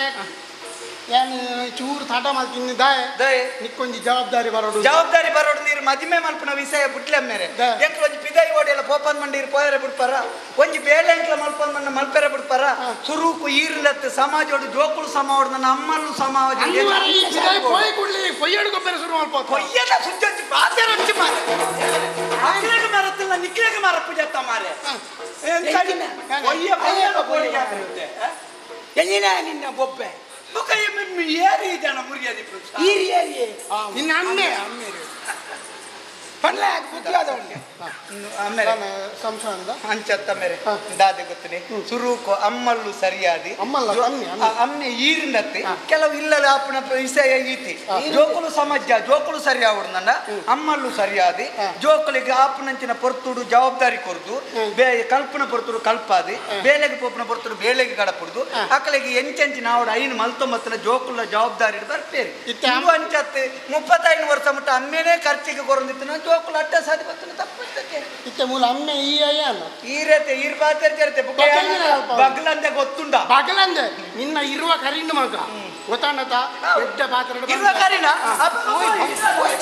ಏನು ಚೂರು ತಾಟ ಮಲ್ತಿನಿ ದಾಯ ದಯ ನಿಕ್ಕೊಂಜಿ ಜವಾಬ್ದಾರಿ ಬರೋಡು ಜವಾಬ್ದಾರಿ ಬರೋಡು ನೀರು ಮದಿಮೆ ಮಲ್ಪುನ ವಿಷಯ ಬುಟ್ಲೆ ಮೇರೆ ಎಂಕ್ಲ ಒಂಜಿ ಪಿದಾಯಿ ಓಡಿಯಲ್ಲ ಪೋಪನ್ ಮಂಡೀರು ಪೋಯರೆ ಬಿಡ್ಪಾರ ಒಂಜಿ ಬೇಳೆ ಎಂಕ್ಲ ಮಲ್ಪನ್ ಮಣ್ಣ ಮಲ್ಪೆರೆ ಬಿಡ್ಪಾರ ಸುರುಕು ಈರ್ಲತ್ತು ಸಮಾಜೋಡು ಜೋಕುಲು ಸಮಾವಡು ನನ್ನ ಅಮ್ಮಲ್ಲು ಸಮಾಜ ಪೊಯ್ ಕುಡ್ಲಿ ಪೊಯ್ಯಡು ಗೊಬ್ಬರ ಶುರು ಮಲ್ಪ ಪೊಯ್ಯದ ಸುಜ್ಜಿ ಪಾತೆರೊಂಚಿ ಮಾರೆ ಅಕ್ಲೆಗ್ ಮರತ್ತಿಲ್ಲ ನಿಕ್ಲೆಗ್ ಮರ ಪೂಜತ್ತ ಮಾರೆ ಪೊಯ್ಯ ಪೊಯ್ಯ ಪೊಯ್ಯ ಎಂಜಿನ ನಿನ್ನ ಬೊಬ್ಬೆ ಏರಿ ಜನ ಮುರಿಯಾದಿ ಈರಿ ಏರಿ ನಿನ್ನ ಅಮ್ಮೆ ಪನ್ಲೆ ಬುದ್ಧಿ ಆದ ಉಂಡೆ ಆಮೇಲೆ ಸಂಸಾರದ ಅಂಚತ್ತ ಮೇರೆ ದಾದೆ ಗೊತ್ತನೆ ಸುರುಕು ಅಮ್ಮಲ್ಲು ಸರಿಯಾದಿ ಅಮ್ಮಲ್ಲ, ಅಮ್ಮೆ, ಅಮ್ಮೆ. ಅಮ್ಮೆ ಈರಿಂದತ್ತೆ ಕೆಲವು ಇಲ್ಲದ ಆಪುನ ವಿಷಯ ಈತಿ ಜೋಕುಲು ಸಮಾಜ ಜೋಕುಲು ಸರಿಯಾವಡು ನನ್ನ ಅಮ್ಮಲ್ಲು ಸರಿಯಾದಿ ಜೋಕುಲಿಗೆ ಆಪುನಂಚಿನ ಪೊರ್ತುಡು ಜವಾಬ್ದಾರಿ ಕೊರ್ದು ಕಲ್ಪನ ಪೊರ್ತುಡು ಕಲ್ಪಾದಿ ಬೇಲೆಗೆ ಪೋಪುನ ಪೊರ್ತುಡು ಬೇಲೆಗೆ ಗಡಪುಡ್ದು ಅಕಲಿಗೆ ಎಂಚೆಂಚಿನ ಆವಡು ಐನು ಮಲ್ತೊಂಬತ್ತನ ಜೋಕುಲ ಜವಾಬ್ದಾರಿ ಬರ್ಪೇರಿ ಇತ್ತೆ ಇಂದು ಅಂಚತ್ತೆ 35 ವರ್ಷ ಮುಟ್ಟ ಅಮ್ಮೇನೆ ಖರ್ಚಿಗೆ ಕೊರಂದಿತ್ತು ನಾನು ಜೋಕುಲು ಅಡ್ಡ ಸಾದಿ ಬತ್ತನ ತಪ್ಪು ಇತ್ತೆ ಮೂಲ ಅಮ್ಮೆ ಈ ಅಯ್ಯ ಅಲ್ಲ ಈರತೆ ಈರ್ ಬಾತೇರ್ ಚರಿತೆ ಬಗ್ಲಂದೆ ಗೊತ್ತುಂಡ ಬಗಲಂದೆ ನಿನ್ನ ಇರುವ ಕರಿಂಡು ಮಗ ಗೊತ್ತಾಣತ ದೊಡ್ಡ ಪಾತ್ರ ಇರುವ ಕರಿನ? ಅಪ್ಪ, ಓಯ್, ಓಯ್.